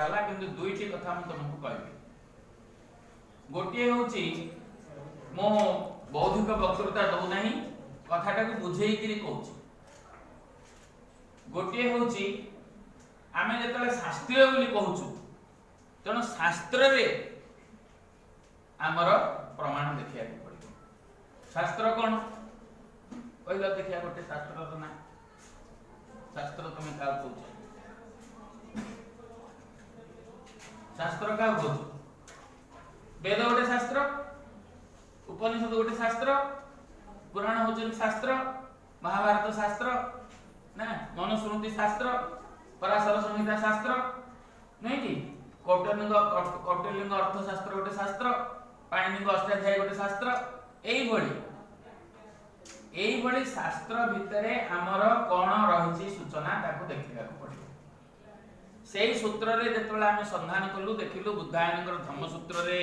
କରାଗଲା। କିନ୍ତୁ ଦୁଇଟି କଥା ମୁଁ ତୁମକୁ କହିବି। ଗୋଟିଏ ହେଉଛି, ମୁଁ ବୌଦ୍ଧିକ ବକ୍ତୃତା ଦଉନାହିଁ, କଥାଟାକୁ ବୁଝେଇକିରି କହୁଛି। ଗୋଟିଏ ହେଉଛି, ଆମେ ଯେତେବେଳେ ଶାସ୍ତ୍ରୀୟ ବୋଲି କହୁଛୁ, ତେଣୁ ଶାସ୍ତ୍ରରେ ଆମର ପ୍ରମାଣ ଦେଖିବାକୁ ପଡ଼ିବ। ଶାସ୍ତ୍ର କ'ଣ କହିଲ ଦେଖିବା ଗୋଟେ ଶାସ୍ତ୍ରର ନାଁ। ଶାସ୍ତ୍ର ତମେ କାହାକୁ କହୁଛ? ଶାସ୍ତ୍ର କାହାକୁ କହୁଛ? ବେଦ ଗୋଟେ ଶାସ୍ତ୍ର, ଉପନିଷଦ ଗୋଟେ ଶାସ୍ତ୍ର, ପୁରାଣ ହଉଛନ୍ତି ଶାସ୍ତ୍ର, ମହାଭାରତ ଶାସ୍ତ୍ର ନା, ମନୁସ୍ମୃତି ଶାସ୍ତ୍ର, ପରାଶର ସଂହିତା ଶାସ୍ତ୍ର ନୁହେଁ କି? କୌଟିଲ୍ୟଙ୍କ ଅର୍ଥଶାସ୍ତ୍ର ଗୋଟେ ଶାସ୍ତ୍ର, ପାଣିନିଙ୍କ ଅଷ୍ଟାଧ୍ୟାୟୀ ଗୋଟେ ଶାସ୍ତ୍ର। ଏଇଭଳି ଶାସ୍ତ୍ର ଭିତରେ ଆମର କଣ ରହିଛି ସୂଚନା, ତାକୁ ଦେଖିବାକୁ ପଡିବ। ସେଇ ସୂତ୍ରରେ ଯେତେବେଳେ ଆମେ ସନ୍ଧାନ କଲୁ, ଦେଖିଲୁ ବୁଦ୍ଧାୟନଙ୍କର ଧର୍ମସୂତ୍ରରେ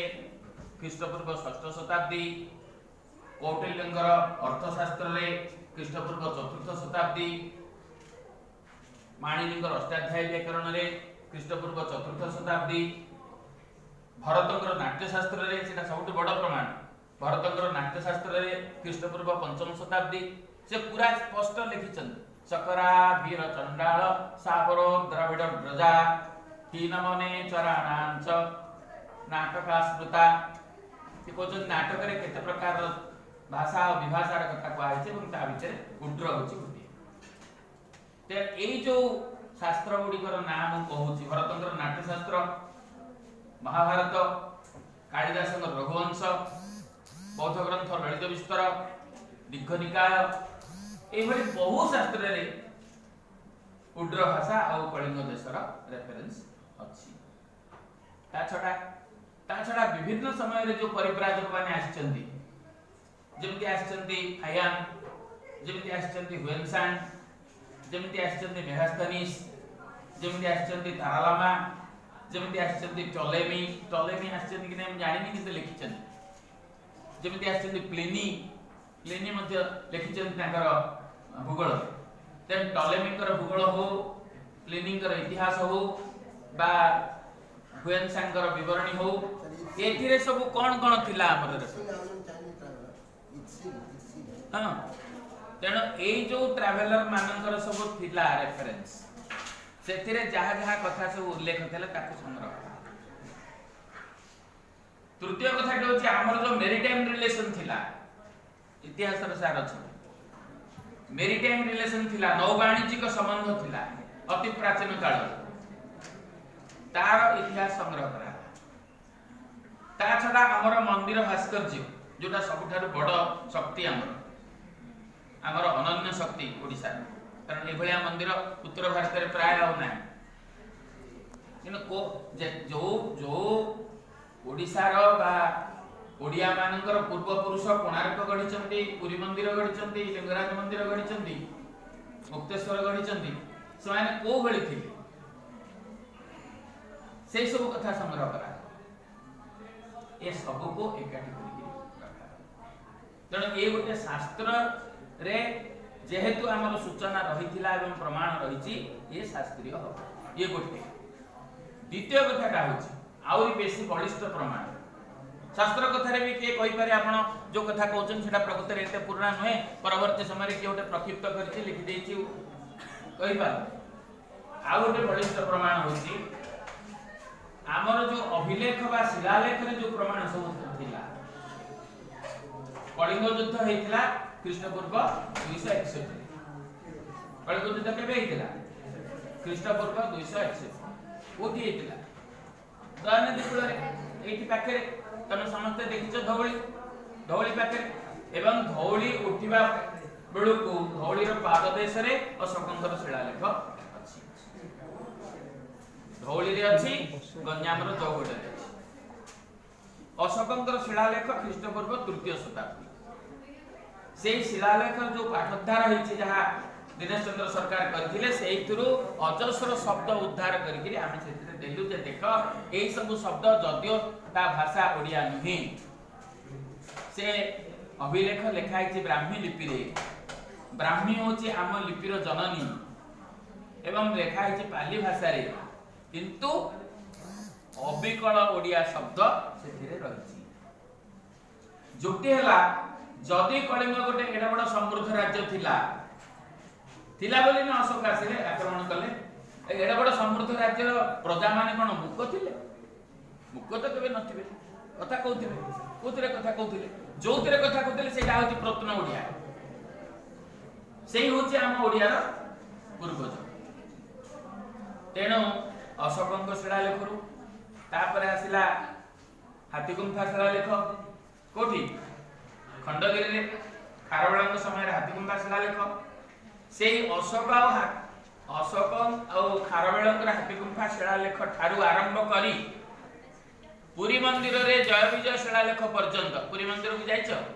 ଖ୍ରୀଷ୍ଟପୂର୍ବ ଷଷ୍ଠ ଶତାବ୍ଦୀ, କୌଟିଲ୍ୟଙ୍କର ଅର୍ଥଶାସ୍ତ୍ରରେ ଖ୍ରୀଷ୍ଟପୂର୍ବ ଚତୁର୍ଥ ଶତାବ୍ଦୀ, ମାଣିନୀଙ୍କର ଅଷ୍ଟାଧ୍ୟାୟୀ ବ୍ୟାକରଣରେ ଖ୍ରୀଷ୍ଟପୂର୍ବ ଚତୁର୍ଥ ଶତାବ୍ଦୀ, ଭରତଙ୍କର ନାଟ୍ୟଶାସ୍ତ୍ରରେ, ସେଟା ସବୁଠୁ ବଡ଼ ପ୍ରମାଣ, ଭରତଙ୍କର ନାଟ୍ୟଶାସ୍ତ୍ରରେ ଖ୍ରୀଷ୍ଟପୂର୍ବ ପଞ୍ଚମ ଶତାବ୍ଦୀ। ସେ ପୁରା ସ୍ପଷ୍ଟ ଲେଖିଛନ୍ତି, ସକରା ବୀର ଚଣ୍ଡାଳ ସାବର ଦ୍ରାବିଡ଼ ବ୍ରଜା ହୀନମନେ ଚରାଣାଞ୍ଚ ନାଟକା ସ୍ମୃତା। ସେ କହୁଛନ୍ତି ନାଟକରେ କେତେ ପ୍ରକାରର ଭାଷା ଆଉ ବିଭାଷାର କଥା କୁହାଯାଇଛି ଏବଂ ତା ଭିତରେ ଉଡ୍ର ହେଉଛି ଗୋଟିଏ। ତେଣୁ ଏଇ ଯୋଉ ଶାସ୍ତ୍ର ଗୁଡ଼ିକର ନାଁ ମୁଁ କହୁଛି, ଭରତଙ୍କର ନାଟ୍ୟଶାସ୍ତ୍ର, ମହାଭାରତ, କାଳିଦାସଙ୍କର ରଘୁବଂଶ, ବୌଦ୍ଧ ଗ୍ରନ୍ଥ ଲଳିତ ବିସ୍ତର, ଦୀର୍ଘ ନିକାୟ, ଏଇଭଳି ବହୁ ଶାସ୍ତ୍ରରେ ଉଡ୍ର ଭାଷା ଆଉ କଳିଙ୍ଗ ଦେଶର ରେଫରେନ୍ସ ଅଛି। ତା ଛଡ଼ା ବିଭିନ୍ନ ସମୟରେ ଯୋଉ ପରିବ୍ରାଜକ ମାନେ ଆସିଛନ୍ତି, ଯେମିତି ଆସିଛନ୍ତି ଫାୟାନ, ଯେମିତି ଆସିଛନ୍ତି ହୁଏନସାଙ୍ଗ, ଯେମିତି ଆସିଛନ୍ତି ମେଘାସ୍ଥନିସ୍, ଯେମିତି ଆସିଛନ୍ତି ତାରାଲାମା, ଯେମିତି ଆସିଛନ୍ତି ଟଲେମି। ଟଲେମି ଆସିଛନ୍ତି କି ନାହିଁ ମୁଁ ଜାଣିନି, କିନ୍ତୁ ଲେଖିଛନ୍ତି। ଯେମିତି ଆସିଛନ୍ତି ପ୍ଲିନି, ପ୍ଲିନି ମଧ୍ୟ ଲେଖିଛନ୍ତି ତାଙ୍କର ଭୂଗୋଳ। ତେଣୁ ଟଲେମିଙ୍କର ଭୂଗୋଳ ହଉ, ପ୍ଲିନିଙ୍କର ଇତିହାସ ହଉ ବା ହୁଏନସାଙ୍ଗର ବିବରଣୀ ହଉ, ଏଥିରେ ସବୁ କଣ କଣ ଥିଲା ଆମର It Chinese traveler. It's seen, it's seen. ହଁ, ତେଣୁ ଏଇ ଯୋଉ ଟ୍ରାଭେଲର ମାନଙ୍କର ସବୁ ଥିଲା ରେଫରେନ୍ସ, ସେଥିରେ ଯାହା ଯାହା କଥା ସବୁ ଉଲ୍ଲେଖ ଥିଲା, ତାକୁ ସଂଗ୍ରହ କରା। ତୃତୀୟ କଥାଟି ହଉଛି, ଆମର ଯୋଉ ମେରିଟାଇମ ରିଲେସନ ଥିଲା, ଇତିହାସର ସାର୍ ଅଛନ୍ତି, ମେରିଟାଇମ ରିଲେସନ ଥିଲା, ନୌବାଣିଜ୍ୟିକ ସମ୍ବନ୍ଧ ଥିଲା ଅତି ପ୍ରାଚୀନ କାଳରେ, ତାର ଇତିହାସ ସଂଗ୍ରହ କରାଗଲା। ତା ଛଡ଼ା ଆମର ମନ୍ଦିର ଭାସ୍କର୍ଯ୍ୟ, ଯୋଉଟା ସବୁଠାରୁ ବଡ଼ ଶକ୍ତି ଆମର, ଆମର ଅନନ୍ୟ ଶକ୍ତି ଓଡ଼ିଶାର, କାରଣ ଏଭଳିଆ ମନ୍ଦିର ଉତ୍ତର ଭାରତରେ ପ୍ରାୟ ଆଉ ନାହିଁ। କିନ୍ତୁ ଯୋଉ ଯୋଉ ଓଡ଼ିଶାର ବା ଓଡ଼ିଆ ମାନଙ୍କର ପୂର୍ବପୁରୁଷ କୋଣାର୍କ ଗଢ଼ିଛନ୍ତି, ପୁରୀ ମନ୍ଦିର ଗଢ଼ିଛନ୍ତି, ଲିଙ୍ଗରାଜ ମନ୍ଦିର ଗଢ଼ିଛନ୍ତି, ମୁକ୍ତେଶ୍ୱର ଗଢ଼ିଛନ୍ତି, ସେମାନେ କୋଉ ଭଳି ଥିଲେ, ସେଇ ସବୁ କଥା ସଂଗ୍ରହ କରାଗଲା। ଏ ସବୁକୁ ଏକାଠି କରିକି ରଖାଗଲା। ତେଣୁ ଏ ଗୋଟେ ଶାସ୍ତ୍ରରେ ଯେହେତୁ ଆମର ସୂଚନା ରହିଥିଲା ଏବଂ ପ୍ରମାଣ ରହିଛି, ଇଏ ଶାସ୍ତ୍ରୀୟ ହବ। ଇଏ ଗୋଟେ। ଦ୍ୱିତୀୟ କଥାଟା ହଉଛି ଆହୁରି ବେଶୀ ବଳିଷ୍ଠ ପ୍ରମାଣ। ଶାସ୍ତ୍ର କଥାରେ ବି କିଏ କହିପାରେ, ଆପଣ ଯୋଉ କଥା କହୁଛନ୍ତି ସେଟା ପ୍ରକୃତରେ ଏତେ ପୁରୁଣା ନୁହେଁ, ପରବର୍ତ୍ତୀ ସମୟରେ କିଏ ଗୋଟେ ପ୍ରକ୍ଷିପ୍ତ କରିଛି, ଲେଖିଦେଇଛି, କହିପାରେ। ଆଉ ଗୋଟେ ବଳିଷ୍ଠ ପ୍ରମାଣ ହଉଛି ଆମର ଯୋଉ ଅଭିଲେଖ ବା ଶିଳାଲେଖରେ ଯୋଉ ପ୍ରମାଣ ସବୁ ଥିଲା। କଳିଙ୍ଗ ଯୁଦ୍ଧ ହେଇଥିଲା ଖ୍ରୀଷ୍ଟପୂର୍ବ 261। କଳିଙ୍ଗ ଯୁଦ୍ଧ କେବେ ହେଇଥିଲା? ଖ୍ରୀଷ୍ଟପୂର୍ବ 261। କୋଉଠି ହେଇଥିଲା? ଦୟାନଦୀ କୂଳରେ, ଏଇଠି ପାଖରେ। ତମେ ସମସ୍ତେ ଦେଖିଛ ଧଉଳି, ଧଉଳି ପାଖରେ। ଏବଂ ଧଉଳି ଉଠିବା ବେଳକୁ ଧଉଳିର ପାଦଦେଶରେ ଅଶୋକଙ୍କର ଶିଳାଲେଖ ଅଛି। ଧଉଳିରେ ଅଛି, ଗଞ୍ଜାମର ଜଉଗଡ଼ରେ ଅଛି ଅଶୋକଙ୍କର ଶିଳାଲେଖ, ଖ୍ରୀଷ୍ଟପୂର୍ବ ତୃତୀୟ ଶତାବ୍ଦୀ। ସେଇ ଶିଳାଲେଖ ଯୋଉ ପାଠୋଦ୍ଧାର ହେଇଛି, ଯାହା ଦୀନେଶ ଚନ୍ଦ୍ର ସରକାର କରିଥିଲେ, ସେଇଥିରୁ ଅଜସ୍ର ଶବ୍ଦ ଉଦ୍ଧାର କରିକିରି ଆମେ ସେଥିରେ ଦେଲୁ ଯେ ଦେଖ, ଏଇ ସବୁ ଶବ୍ଦ ଯଦିଓ ତା ଭାଷା ଓଡ଼ିଆ ନୁହେଁ, ସେ ଅଭିଲେଖ ଲେଖା ହେଇଛି ବ୍ରାହ୍ମୀ ଲିପିରେ। ବ୍ରାହ୍ମୀ ହେଉଛି ଆମ ଲିପିର ଜନନୀ ଏବଂ ଲେଖା ହେଇଛି ପାଲି ଭାଷାରେ, କିନ୍ତୁ ଅବିକଳ ଓଡ଼ିଆ ଶବ୍ଦ ସେଥିରେ ରହିଛି। ଯୁକ୍ତି ହେଲା, ଯଦି କଳିଙ୍ଗ ଗୋଟେ ଏଡେ ବଡ ସମୃଦ୍ଧ ରାଜ୍ୟ ଥିଲା ଥିଲା ବୋଲି ନା ଅଶୋକ ଆସିଲେ, ଆକ୍ରମଣ କଲେ। ଏଡେ ବଡ ସମୃଦ୍ଧ ରାଜ୍ୟର ପ୍ରଜାମାନେ କଣ ମୂକ ଥିଲେ? ମୂକ ତ କେବେ ନଥିବେ, କଥା କହୁଥିବେ। କୋଉଥିରେ କଥା କହୁଥିଲେ? ଯୋଉଥିରେ କଥା କହୁଥିଲେ, ସେଇଟା ହଉଛି ପ୍ରତ୍ନ ଓଡ଼ିଆ। ସେଇ ହଉଛି ଆମ ଓଡ଼ିଆର ପୂର୍ବଜ। ତେଣୁ ଅଶୋକଙ୍କ ଶିଳାଲେଖରୁ ତାପରେ ଆସିଲା ହାତୀଗୁମ୍ଫା ଶିଳାଲେଖ। କୋଉଠି? ଖଣ୍ଡଗିରିରେ ଖାରବେଳଙ୍କ ସମୟରେ ହାତୀଗୁମ୍ଫା ଶିଳାଲେଖ। ସେଇ ଅଶୋକ ଆଉ ଖାରବେଳଙ୍କର ହାତୀଗୁମ୍ଫା ଶିଳାଲେଖ ଠାରୁ ଆରମ୍ଭ କରି ପୁରୀ ମନ୍ଦିରରେ ଜୟ ବିଜୟ ଶିଳାଲେଖ ପର୍ଯ୍ୟନ୍ତ। ପୁରୀ ମନ୍ଦିରକୁ ଯାଇଛ?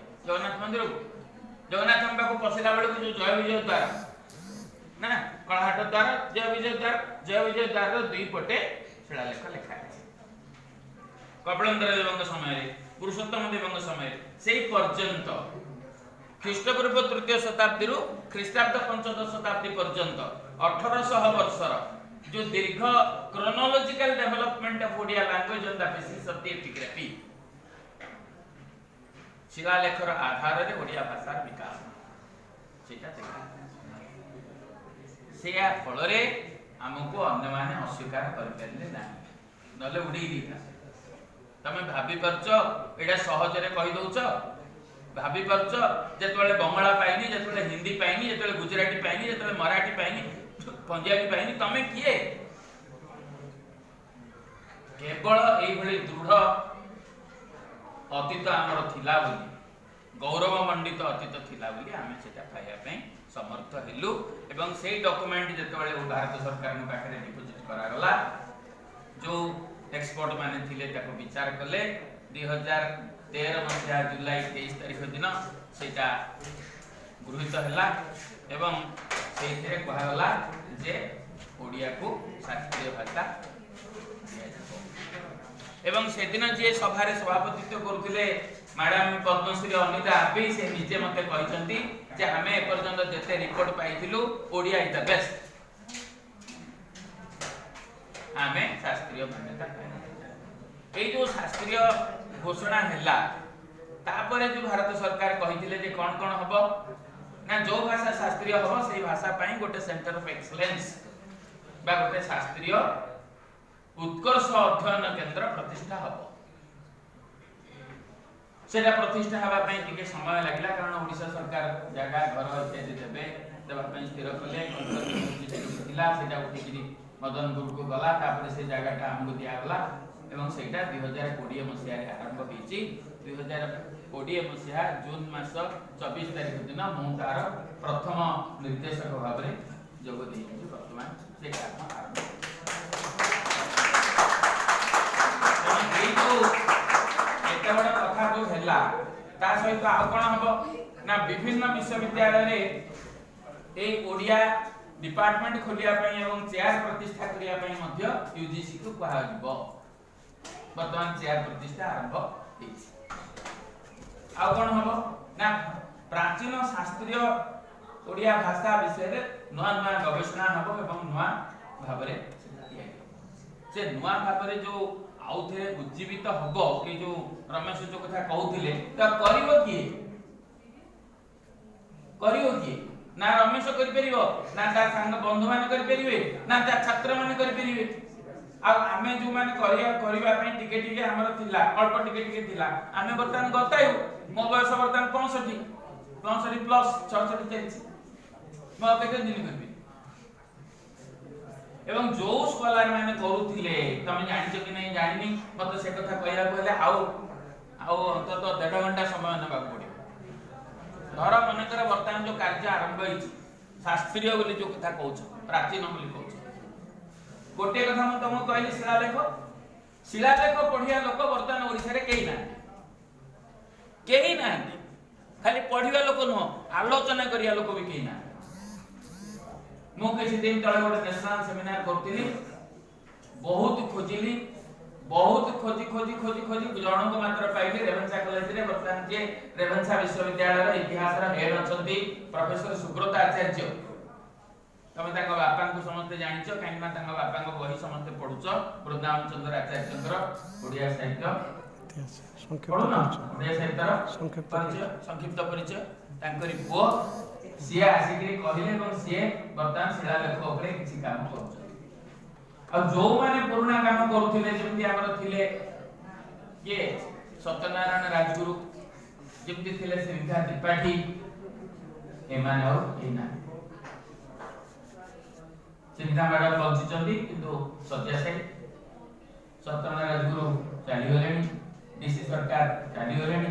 ଜଗନ୍ନାଥ ମନ୍ଦିରକୁ, ଜଗନ୍ନାଥଙ୍କ ପାଖକୁ ପଶିଲା ବେଳକୁ ଯୋଉ ଜୟ ବିଜୟ ଦ୍ୱାର ନା, କଳାହାଟ ଦ୍ୱାର, ଜୟ ବିଜୟ ଦ୍ୱାର, ଜୟ ବିଜୟ ଦ୍ୱାରର ଦୁଇ ପଟେ ଶିଳାଲେଖ ଲେଖା ଅଛି କପିଳେନ୍ଦ୍ର ଦେବଙ୍କ ସମୟରେ, ପୁରୁଷୋତ୍ତମ ଦେବଙ୍କ ସମୟରେ। ସେଇ ପର୍ଯ୍ୟନ୍ତ, ଖ୍ରୀଷ୍ଟପୂର୍ବ ତୃତୀୟ ଶତାବ୍ଦୀରୁ ଖ୍ରୀଷ୍ଟାବ୍ଦ ପଞ୍ଚଦଶ ଶତାବ୍ଦୀ ପର୍ଯ୍ୟନ୍ତ 1800 ବର୍ଷର ଯୋଉ ଦୀର୍ଘ chronological development of Odia language on the basis of the epigraphy, ଶିଳାଲେଖର ଆଧାରରେ ଓଡ଼ିଆ ଭାଷାର ବିକାଶ, ସେଇଟା ଦେଖା। ସେୟା ଫଳରେ ଆମକୁ ଅନ୍ୟମାନେ ଅସ୍ୱୀକାର କରିପାରିଲେ ନାହିଁ, ନହେଲେ ଉଡେଇ ଦେଇଥାନ୍ତେ। ତମେ ଭାବି ପାରୁଛ? ଏଇଟା ସହଜରେ କହିଦଉଛ? ଭାବି ପାରୁଛ? ଯେତେବେଳେ ବଙ୍ଗଳା ପାଇନି, ଯେତେବେଳେ ହିନ୍ଦୀ ପାଇନି, ଯେତେବେଳେ ଗୁଜରାଟୀ ପାଇନି, ଯେତେବେଳେ ମରାଠୀ ପାଇନି, ପଞ୍ଜାବୀ ପାଇନି, ତମେ କିଏ? କେବଳ ଏଇଭଳି ଦୃଢ ଅତୀତ ଆମର ଥିଲା ବୋଲି, ଗୌରବମଣ୍ଡିତ ଅତୀତ ଥିଲା ବୋଲି ଆମେ ସେଟା ପାଇବା ପାଇଁ ସମର୍ଥ ହେଲୁ। ଏବଂ ସେଇ ଡକୁମେଣ୍ଟ ଯେତେବେଳେ ଭାରତ ସରକାରଙ୍କ ପାଖରେ ଡିପୋଜିଟ୍ କରାଗଲା, ଯୋଉ ଏକ୍ସପର୍ଟ ମାନେ ଥିଲେ ତାକୁ ବିଚାର କଲେ, 2013 ମସିହା ଜୁଲାଇ 23 ତାରିଖ ଦିନ ସେଇଟା ଗୃହୀତ ହେଲା ଏବଂ ସେଇଥିରେ କୁହାଗଲା ଯେ ଓଡ଼ିଆକୁ ଶାସ୍ତ୍ରୀୟ ଭାଷା ଦିଆଯିବ। ଏବଂ ସେଦିନ ଯିଏ ସଭାରେ ସଭାପତିତ୍ୱ କରୁଥିଲେ, ମ୍ୟାଡାମ ପଦ୍ମଶ୍ରୀ ଅନିତା ଆପି, ସେ ନିଜେ ମତେ କହିଛନ୍ତି ଯେ ଆମେ ଏପର୍ଯ୍ୟନ୍ତ ଯେତେ ରିପୋର୍ଟ ପାଇଥିଲୁ, ଓଡ଼ିଆ is the best, ଆମେ ଶାସ୍ତ୍ରୀୟ ମାନ୍ୟତା ପାଇଲୁ। ଏଇ ଯୋଉ ଶାସ୍ତ୍ରୀୟ ଘୋଷଣା ହେଲା, ତାପରେ ଯୋଉ ଭାରତ ସରକାର କହିଥିଲେ ଯେ କଣ କଣ ହବ ନା, ଯୋଉ ଭାଷା ଶାସ୍ତ୍ରୀୟ ହବ, ସେଇ ଭାଷା ପାଇଁ ଗୋଟେ ସେଣ୍ଟର ଅଫ ଏକ୍ସଲେନ୍ସ ବା ଗୋଟେ ଶାସ୍ତ୍ରୀୟ ଉତ୍କର୍ଷ ଅଧ୍ୟୟନ କେନ୍ଦ୍ର ପ୍ରତିଷ୍ଠା ହବ। ସେଟା ପ୍ରତିଷ୍ଠା ହେବା ପାଇଁ ଟିକେ ସମୟ ଲାଗିଲା, କାରଣ ଓଡ଼ିଶା ସରକାର ଜାଗା, ଘର ଇତ୍ୟାଦି ଦେବା ପାଇଁ ସ୍ଥିର କଲେ। ଥିଲା, ସେଇଟା ଉଠିକିରି ମଦନପୁରକୁ ଗଲା। ତାପରେ ସେ ଜାଗାଟା ଆମକୁ ଦିଆଗଲା ଏବଂ ସେଇଟା 2020 ମସିହାରେ ଆରମ୍ଭ ହେଇଛି। 2020 ମସିହା ଜୁନ ମାସ 24 ତାରିଖ ଦିନ ମୁଁ ତାର ପ୍ରଥମ ନିର୍ଦ୍ଦେଶକ ଭାବରେ ଯୋଗ ଦେଇଛି। ବର୍ତ୍ତମାନ ସେ କାମ ଆରମ୍ଭ ହେଇଛି। ତେଣୁ ଏଇ ଯୋଉ ଏତେ ବଡ କଥା ଯୋଉ ହେଲା, ତା ସହିତ ଆଉ କଣ ହବ ନା, ବିଭିନ୍ନ ବିଶ୍ୱବିଦ୍ୟାଳୟରେ ଏଇ ଓଡ଼ିଆ ଡିପାର୍ଟମେଣ୍ଟ ଖୋଲିବା ପାଇଁ ଏବଂ ଚେୟାର ପ୍ରତିଷ୍ଠା କରିବା ପାଇଁ ମଧ୍ୟ ୟୁଜିସି କୁ କୁହାଯିବ। ବର୍ତ୍ତମାନ ଚେୟାର ପ୍ରତିଷ୍ଠା ଆରମ୍ଭ ହେଇଛି। ଆଉ କଣ ହବ ନା, ପ୍ରାଚୀନ ଶାସ୍ତ୍ରୀୟ ଓଡ଼ିଆ ଭାଷା ବିଷୟରେ ନୂଆ ନୂଆ ଗବେଷଣା ହବ ଏବଂ ନୂଆ ଭାବରେ ସେଟା ତିଆରି ହବ। ସେ ନୂଆ ଭାବରେ ଯୋଉ ଆଉଥରେ ଉଜ୍ଜୀବିତ ହବ, ଏଇ ଯୋଉ ରମେଶ ଯୋଉ କଥା କହୁଥିଲେ, ତ କରିବ କିଏ? କରିବ କିଏ? ନା ରମେଶ କରିପାରିବ, ନା ତା ସାଙ୍ଗ ବନ୍ଧୁମାନେ କରିପାରିବେ, ନା ତା ଛାତ୍ରମାନେ କରିପାରିବେ। ଆଉ ଆମେ ଯୋଉମାନେ କରିବା ପାଇଁ ଟିକେ ଟିକେ ଆମର ଥିଲା, ଅଳ୍ପ ଟିକେ ଟିକେ ଥିଲା, ଆମେ ବର୍ତ୍ତମାନ ଗତାୟୁ। ମୋ ବୟସ ବର୍ତ୍ତମାନ 65, 65 ପ୍ଲସ୍, 66 ଚାଲିଛି। ମୁଁ ଆଉ କେତେ ଦିନ କରିବି? ଏବଂ ଯୋଉ ସ୍କଲାର ମାନେ କରୁଥିଲେ, ତମେ ଜାଣିଛ କି ନାହିଁ ଜାଣିନି, ମତେ ସେ କଥା କହିବାକୁ ହେଲେ ଆଉ ଆଉ ଅନ୍ତତଃ ଦେଢ ଘଣ୍ଟା ସମୟ ନେବାକୁ ପଡିବ। ଧର ମନେକର ବର୍ତ୍ତମାନ ଯୋଉ କାର୍ଯ୍ୟ ଆରମ୍ଭ ହେଇଛି, ଶାସ୍ତ୍ରୀୟ ବୋଲି ଯୋଉ କଥା କହୁଛ, ପ୍ରାଚୀନ ବୋଲି କହୁଛ, ଗୋଟିଏ କଥା ମୁଁ ତମକୁ କହିଲି, ଶିଳାଲେଖ। ଶିଳାଲେଖ ପଢିବା ଲୋକ ବର୍ତ୍ତମାନ ଓଡ଼ିଶାରେ କେହି ନାହାନ୍ତି, କେହି ନାହାନ୍ତି। ଖାଲି ପଢିବା ଲୋକ ନୁହଁ, ଆଲୋଚନା କରିବା ଲୋକ ବି କେହି ନାହାନ୍ତି। ମୁଁ କିଛି ଦିନ ତଳେ ଗୋଟେ ନ୍ୟାସନାଲ ସେମିନାର କରୁଥିଲି। ବହୁତ ଖୋଜିଲି, ବହୁତ ଖୋଜି ଖୋଜି ଖୋଜି ଖୋଜି ଜଣଙ୍କୁ ମାତ୍ର ପାଇଲି। ରେଭେନ୍ସା କଲେଜରେ ବର୍ତ୍ତମାନ ଯିଏ ରେଭେନ୍ସା ବିଶ୍ୱବିଦ୍ୟାଳୟର ଇତିହାସର ହେଡ୍ ଅଛନ୍ତି, ପ୍ରଫେସର ସୁବ୍ରତ ଆଚାର୍ଯ୍ୟ। ତମେ ତାଙ୍କ ବାପାଙ୍କୁ ସମସ୍ତେ ଜାଣିଛ, କାହିଁକି ନା ତାଙ୍କ ବାପାଙ୍କ ବହି ସମସ୍ତେ ପଢୁଛ। ବୃନ୍ଦାବନ ଚନ୍ଦ୍ର ଆଚାର୍ଯ୍ୟଙ୍କର ଓଡ଼ିଆ ସାହିତ୍ୟ ଇତିହାସ ସଂକ୍ଷିପ୍ତ ପଢୁନ? ପରିଚୟ। ଓଡ଼ିଆ ସାହିତ୍ୟର ସଂକ୍ଷିପ୍ତ ପରିଚୟ, ସଂକ୍ଷିପ୍ତ ପରିଚୟ। ତାଙ୍କରି ପୁଅ ସିଏ ଆସିକିରି କହିଲେ ଏବଂ ସିଏ ବର୍ତ୍ତମାନ ଶିଳାଲେଖ ଉପରେ କିଛି କାମ କରୁଛନ୍ତି। ଆଉ ଯୋଉମାନେ ପୁରୁଣା କାମ କରୁଥିଲେ, ଯେମିତି ଆମର ଥିଲେ କିଏ, ସତ୍ୟନାରାୟଣ ରାଜଗୁରୁ, ଯେମିତି ଥିଲେ ଶ୍ରୀଧା ତ୍ରିପାଠୀ, ଏମାନେ ଆଉ କେହି ନାହାନ୍ତି। ଶ୍ରୀଧା ମ୍ୟାଡାମ ବଞ୍ଚିଛନ୍ତି କିନ୍ତୁ ଶଯ୍ୟାଶାୟୀ। ସତ୍ୟନାରାୟଣ ରାଜଗୁରୁ ଚାଲିଗଲେଣି, ଡିସି ସରକାର ଚାଲିଗଲେଣି,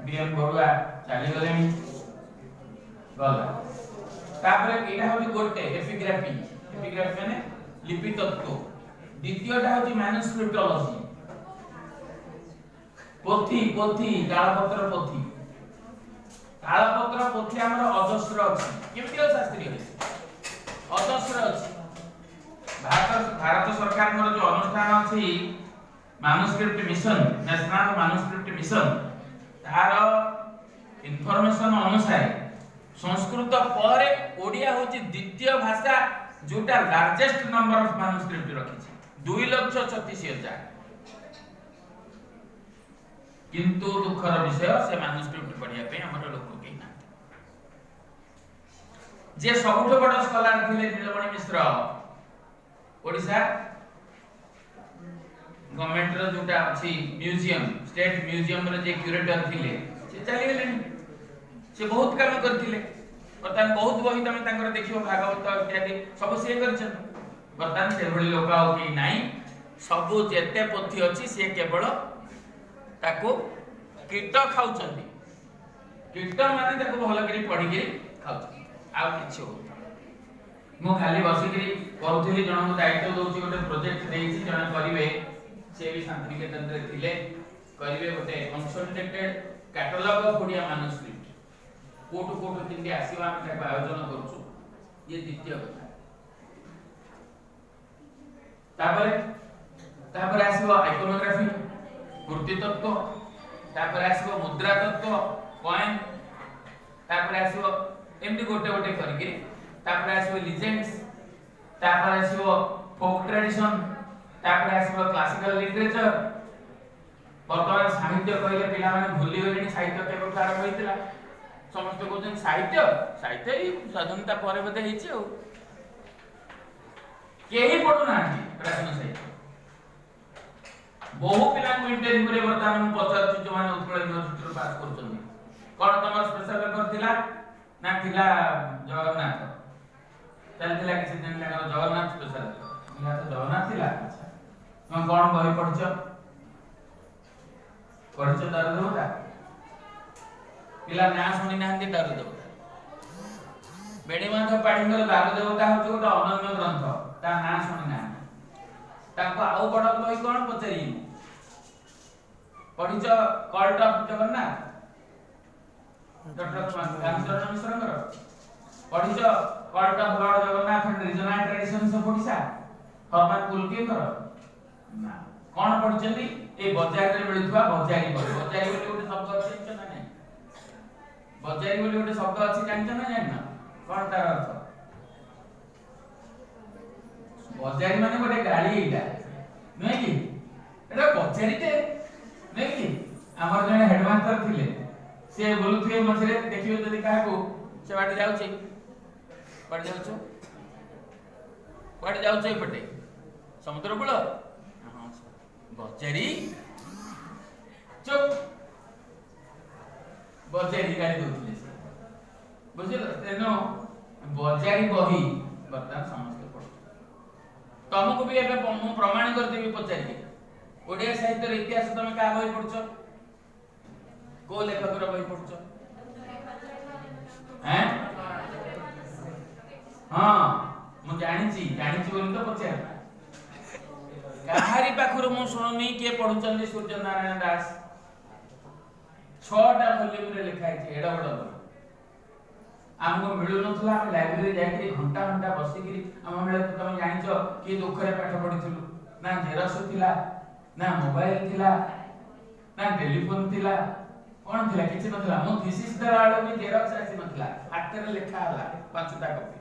ବି ଏମ୍ ବରୁଆ ଚାଲିଗଲେଣି, ଗଲା। ତାପରେ ଏଇଟା ହଉଛି ଗୋଟେ ଏପିଗ୍ରାଫି। ଏପିଗ୍ରାଫି ମାନେ ଲିପି ତତ୍ତ୍ୱ। ଦ୍ୱିତୀୟଟା ହଉଛି ମାନୁସ୍କ୍ରିପ୍ଟୋଲୋଜି, ପୋଥି, ପୋଥି, ତାଳପତ୍ର ପୋଥି। ତାଳପତ୍ର ପୋଥି ଆମର ଅଜସ୍ର ଅଛି। କେମିତି ଆଉ ଶାସ୍ତ୍ରୀୟ ହେଇଛି? ଅଜସ୍ର ଅଛି। ଭାରତ ସରକାରଙ୍କର ଯୋଉ ଅନୁଷ୍ଠାନ ଅଛି, manuscript mission, national manuscript mission, ତାର ଇନଫରମେସନ ଅନୁସାରେ ସଂସ୍କୃତ ପରେ ଓଡ଼ିଆ ହଉଛି ଦ୍ୱିତୀୟ ଭାଷା ଯୋଉଟା ଲାର୍ଜେଷ୍ଟ ନମ୍ବର ଅଫ ମାନୁସ୍କ୍ରିପ୍ଟ ରଖିଛି, 2,36,000। କିନ୍ତୁ ଦୁଃଖର ବିଷୟ, ସେ ମାନୁସ୍କ୍ରିପ୍ଟ ପଢିବା ପାଇଁ ଆମର ଲୋକ କେହି ନାହାନ୍ତି। ଯିଏ ସବୁଠୁ ବଡ ସ୍କଲାର ଥିଲେ ନୀଳମଣି ମିଶ୍ର, ଓଡ଼ିଶା ଗଭର୍ଣ୍ଣମେଣ୍ଟର ଯୋଉଟା ଅଛି ମ୍ୟୁଜିୟମ, ଷ୍ଟେଟ ମ୍ୟୁଜିୟମର ଯିଏ କ୍ୟୁରେଟର ଥିଲେ, ସେ ଚାଲିଗଲେଣି। ସେ ବହୁତ କାମ କରିଥିଲେ। ବର୍ତ୍ତମାନ ବହୁତ ବହି ତମେ ତାଙ୍କର ଦେଖିବ, ଭାଗବତ ଇତ୍ୟାଦି ସବୁ ସିଏ କରିଛନ୍ତି। ବର୍ତ୍ତମାନ ସେଭଳି ଲୋକ ଆଉ କେହି ନାହିଁ। ସବୁ ଯେତେ ପୋଥି ଅଛି, ସିଏ କେବଳ ତାକୁ କୀଟ ଖାଉଛନ୍ତି। କୀଟ ମାନେ ତାକୁ ଭଲ କରି ପଢିକିରି ଖାଉଛନ୍ତି, ଆଉ କିଛି ହଉନି। ମୁଁ ଖାଲି ବସିକିରି କରୁଥିଲି। ଜଣଙ୍କୁ ଦାୟିତ୍ୱ ଦଉଛି, ଗୋଟେ ପ୍ରୋଜେକ୍ଟ ଦେଇଛି, ଜଣେ କରିବେ। ସେ ବି ଶାନ୍ତିନିକେତନରେ ଥିଲେ। କରିବେ ଗୋଟେ କନସୋଲିଡେଟେଡ କ୍ୟାଟାଲଗ ଅଫ ଓଡ଼ିଆ ମାନୁସ୍କ୍ରିପ୍ଟ। କୋଉଠୁ କୋଉଠୁ କେମିତି ଆସିବ, ଆମେ ତାକୁ ଆୟୋଜନ କରୁଛୁ। ଇଏ ଦ୍ୱିତୀୟ କଥା। ତାପରେ ତାପରେ ଆସିବ ଆଇକୋନୋଗ୍ରାଫି, ମୂର୍ତ୍ତି ତତ୍ତ୍ୱ। ତାପରେ ଆସିବ ମୁଦ୍ରା ତତ୍ତ୍ୱ, କଏନ। ତାପରେ ଆସିବ ଏମିତି ଗୋଟେ ଗୋଟେ କରିକିରି, ତାପରେ ଆସିବ ଲିଜେଣ୍ଡସ୍, ତାପରେ ଆସିବ ଫୋକ୍ ଟ୍ରାଡିସନ, ତାପରେ ଆସିବ କ୍ଲାସିକାଲ ଲିଟରେଚର। ବର୍ତ୍ତମାନ ସାହିତ୍ୟ କହିଲେ ପିଲାମାନେ ଭୁଲିଗଲେଣି ସାହିତ୍ୟ କେବେଠୁ ଆରମ୍ଭ ହେଇଥିଲା। ସମସ୍ତେ କହୁଛନ୍ତି ସାହିତ୍ୟ, ସାହିତ୍ୟ ଏଇ ସ୍ୱାଧୀନତା ପରେ ବୋଧେ ହେଇଛି। ଆଉ କେହି ପଢୁନାହାନ୍ତି ପ୍ରାଚୀନ ସାହିତ୍ୟ। ବହୁ ପିଲାଙ୍କୁ ଇଣ୍ଟରଭ୍ୟୁରେ ବର୍ତ୍ତମାନ ମୁଁ ପଚାରୁଛି, ଯୋଉମାନେ ଉତ୍କଳ ୟୁନିଭର୍ସିଟିରୁ ପାସ୍ କରୁଛନ୍ତି, କଣ ତମର ସ୍ପେଶାଲ ପେପର ଥିଲା? ନା ଥିଲା ଜଗନ୍ନାଥ। ଚାଲିଥିଲା କିଛି ଦିନ ତାଙ୍କର ଜଗନ୍ନାଥ ସ୍ପେଶାଲ ପେପର। ଜଗନ୍ନାଥ ଥିଲା, ଆଚ୍ଛା, ତମେ କଣ ବହି ପଢିଛ? ପଢିଛ ଦାରୁ ଦେବତା? ପିଲା ନାଁ ଶୁଣି ନାହାନ୍ତି ଦାରୁ ଦେବତା। ବେଣୀମାଧବ ପାଢୀଙ୍କର ଦାରୁ ଦେବତା ହଉଛି ଗୋଟେ ଅନନ୍ୟ ଗ୍ରନ୍ଥ, ତା ନାଁ ଶୁଣି ନାହାନ୍ତି। ତାଙ୍କୁ ଆଉ ବଡ ବହି କଣ ପଚାରିବି ମୁଁ? ପଢିଛ cult of Jagannath, doctor Kanhucharan ମିଶ୍ରଙ୍କର? ପଢିଛ Cult of Lord Jagannath and Regional Traditions of Odisha, Hermann କୁଲକିଙ୍କର? ନା। କଣ ପଢିଛନ୍ତି? ଏଇ ବଜାରରେ ମିଳୁଥିବା ବଜାରୀ ବହି। ବଜାରୀ ବୋଲି ଗୋଟେ ଶବ୍ଦ ଅଛି, ଜାଣିଛ ନା ନାଇଁ? ବଜାରୀ ବୋଲି ଗୋଟେ ଶବ୍ଦ ଅଛି, ଜାଣିଛ ନା ଜାଣିନ? କଣ ତାର ଅର୍ଥ? ବଜାରୀ ମାନେ ଗୋଟେ ଗାଳି ଏଇଟା ନୁହେଁ କି? ଏଟା ବଜାରୀଟେ ନୁହେଁ କି? ଆମର ଜଣେ ହେଡମାଷ୍ଟର ଥିଲେ, ସେ ବୁଲୁଥିବେ ମଝିରେ, ଦେଖିବେ ଯଦି କାହାକୁ ସେ ବାଟେ ଯାଉଛି, କୁଆଡେ ଯାଉଛୁ, କୁଆଡେ ଯାଉଛୁ, ଏପଟେ ସମୁଦ୍ର କୂଳ? ହଁ, ବଜାରୀ, ଚୁପ୍, ବଜାରୀ ଗାଳି ଦଉଥିଲେ ସେ, ବୁଝିଲ? ତେଣୁ ବଜାରୀ ବହି ବର୍ତ୍ତମାନ ସମସ୍ତେ ପଢୁଛନ୍ତି। ତମକୁ ବି ଏବେ ମୁଁ ପ୍ରମାଣ କରିଦେବି ପଚାରିକି। ଓଡ଼ିଆ ସାହିତ୍ୟର ଇତିହାସ ତମେ କାହା ବହି ପଢୁଛ? କୋଉ ଲେଖକର ବହି ପଢୁଛ? ଏଁ, ହଁ, ମୁଁ ଜାଣିଛି, ଜାଣିଛି ବୋଲି ତ ପଚାରିଲି। କାହାରି ପାଖରୁ ମୁଁ ଶୁଣୁନି କିଏ ପଢୁଛନ୍ତି ସୂର୍ଯ୍ୟ ନାରାୟଣ ଦାସ। 6ଟା ଭଲ୍ୟୁମରେ ଲେଖା ହେଇଛି, ଏଡ ବଡ ବହି। ଆମକୁ ମିଳୁନଥିଲା। ଆମେ ଲାଇବ୍ରେରୀ ଯାଇକିରି ଘଣ୍ଟା ଘଣ୍ଟା ବସିକିରି, ଆମ ବେଳେ ତ ତମେ ଜାଣିଛ କି ଦୁଃଖରେ ପାଠ ପଢିଥିଲୁ। ନା ଜେରକ୍ସ ଥିଲା, ନା ମୋବାଇଲ ଥିଲା, ନା ଟେଲିଫୋନ ଥିଲା, କଣ ଥିଲା? କିଛି ନଥିଲା। ମୁଁ ଥିସିସ୍ ଦେଲା ବେଳକୁ ବି ଜେରକ୍ସ ଆସି ନଥିଲା, ହାତରେ ଲେଖା ହେଲା 5ଟା କପି।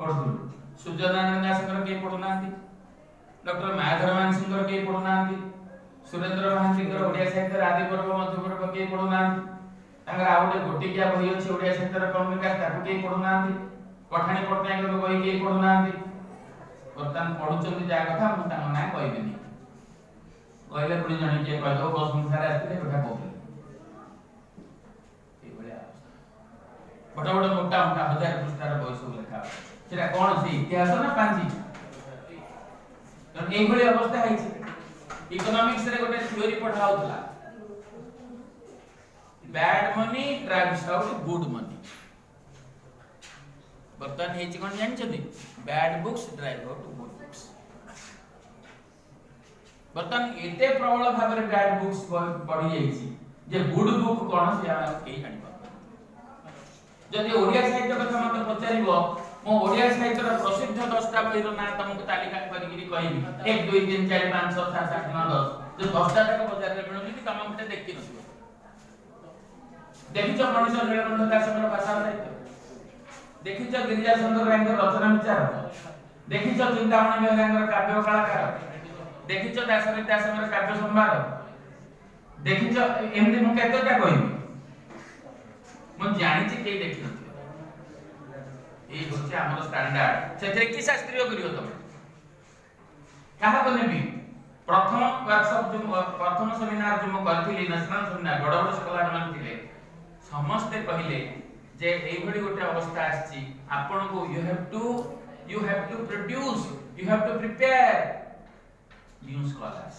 ପଢୁଥିଲୁ। ସୂର୍ଯ୍ୟନାରାୟଣ ଦାସଙ୍କର କେହି ପଢୁନାହାନ୍ତି, ଡକ୍ଟର ମାୟାଧର ମାନସିଂଙ୍କର କେହି ପଢୁନାହାନ୍ତି, ସୁରେନ୍ଦ୍ର ମହାନ୍ତିଙ୍କର ଓଡ଼ିଆ ସାହିତ୍ୟର ଆଦି ପର୍ବ ମଧ୍ୟପର୍ବ କେହି ପଢୁନାହାନ୍ତି। ତାଙ୍କର ଆଉ ଗୋଟେ ଗୋଟିକିଆ ବହି ଅଛି ଓଡ଼ିଆ ସାହିତ୍ୟର କ୍ରମ ବିକାଶ, ତାକୁ କେହି ପଢୁନାହାନ୍ତି। ପଠାଣି ପଟ୍ଟନାୟକଙ୍କ ବହି କେହି ପଢୁନାହାନ୍ତି। ବର୍ତ୍ତମାନ ପଢୁଛନ୍ତି ଯାହା କଥା ମୁଁ ତାଙ୍କ ନାଁ କହିବିନି, କହିଲେ ପୁଣି ଜଣେ କିଏ କହିଦେବ ବସନ୍ତ ସାର୍ ଆସିଥିଲେ କଥା କହୁଥିଲେ। ଏଇଭଳିଆ ଅବସ୍ଥା। ବଡ ବଡ ମୋଟା ମୋଟା ହଜାର ପୃଷ୍ଠାର ବହି ସବୁ ଲେଖା ହବ, ସେଟା କଣ ସେ ଇତିହାସ ନା ପାଞ୍ଜି? ତେଣୁ ଏଇଭଳି ଅବସ୍ଥା ହେଇଛି। ଇକୋନୋମିକ୍ସ ରେ ଗୋଟେ ଥିଓରି ପଢା ହଉଥିଲା, bad money drives out good money। ବର୍ତ୍ତମାନ ହେଇଛି କଣ ଜାଣିଛନ୍ତି? Bad books drive out good books। ବର୍ତ୍ତମାନ ଏତେ ପ୍ରବଳ ଭାବରେ ବ୍ୟାଡ୍ ବୁକ୍ସ ବଢି ଯାଇଛି ଯେ ଗୁଡ୍ ବୁକ୍ କଣ ସେ ଆମେ ଆଉ କେହି ଜାଣିପାରୁନାହାନ୍ତି। ଯଦି ଓଡ଼ିଆ ସାହିତ୍ୟ କଥା ମତେ ପଚାରିବ, ମୁଁ ଓଡ଼ିଆ ସାହିତ୍ୟର ପ୍ରସିଦ୍ଧ 10ଟା ବହିର ନାଁ ତମକୁ ତାଲିକା କରିକିରି କହିବି, 1 2 3 4 5 6 7 8 9 10, ଯୋଉ 10ଟା ଯାକ ବଜାରରେ ମିଳୁନି କି ତମେ ଗୋଟେ ଦେଖିନଥିବ। ଦେଖିଛ ମଣିଷ ନୀଳକଣ୍ଠ ଦାସଙ୍କର ଭାଷା ସାହିତ୍ୟ? ଦେଖିଛ ଗିରିଜା ଶଙ୍କର ରାୟଙ୍କର ରଚନା ବିଚାର? ଦେଖିଛ ଚିନ୍ତାମଣି ବେହେରାଙ୍କର କାବ୍ୟ କଳାକାର? ଦେଖିଛ ଦାଶରଥି ଦାସଙ୍କର କାବ୍ୟ ସମ୍ଭାର? ଦେଖିଛ? ଏମିତି ମୁଁ କେତେଟା କହିବି, ମୁଁ ଜାଣିଛି କେହି ଦେଖିନଥିବେ। ଏଇ ହଉଛି ଆମର ଷ୍ଟାଣ୍ଡାର୍ଡ। ସେଥିରେ କି ଶାସ୍ତ୍ରୀୟ କରିବ ତମେ? କାହାକୁ ନେବି? ପ୍ରଥମ ୱାର୍କସପ୍ ଯୋଉ, ପ୍ରଥମ ସେମିନାର ଯୋଉ ମୁଁ କରିଥିଲି, ନ୍ୟାସନାଲ ସେମିନାର, ବଡ ବଡ ସ୍କଲାର ମାନେ ଥିଲେ, ସମସ୍ତେ କହିଲେ ଯେ ଏଇଭଳି ଗୋଟେ ଅବସ୍ଥା ଆସିଛି, ଆପଣଙ୍କୁ you have to produce, you have to prepare new scholars।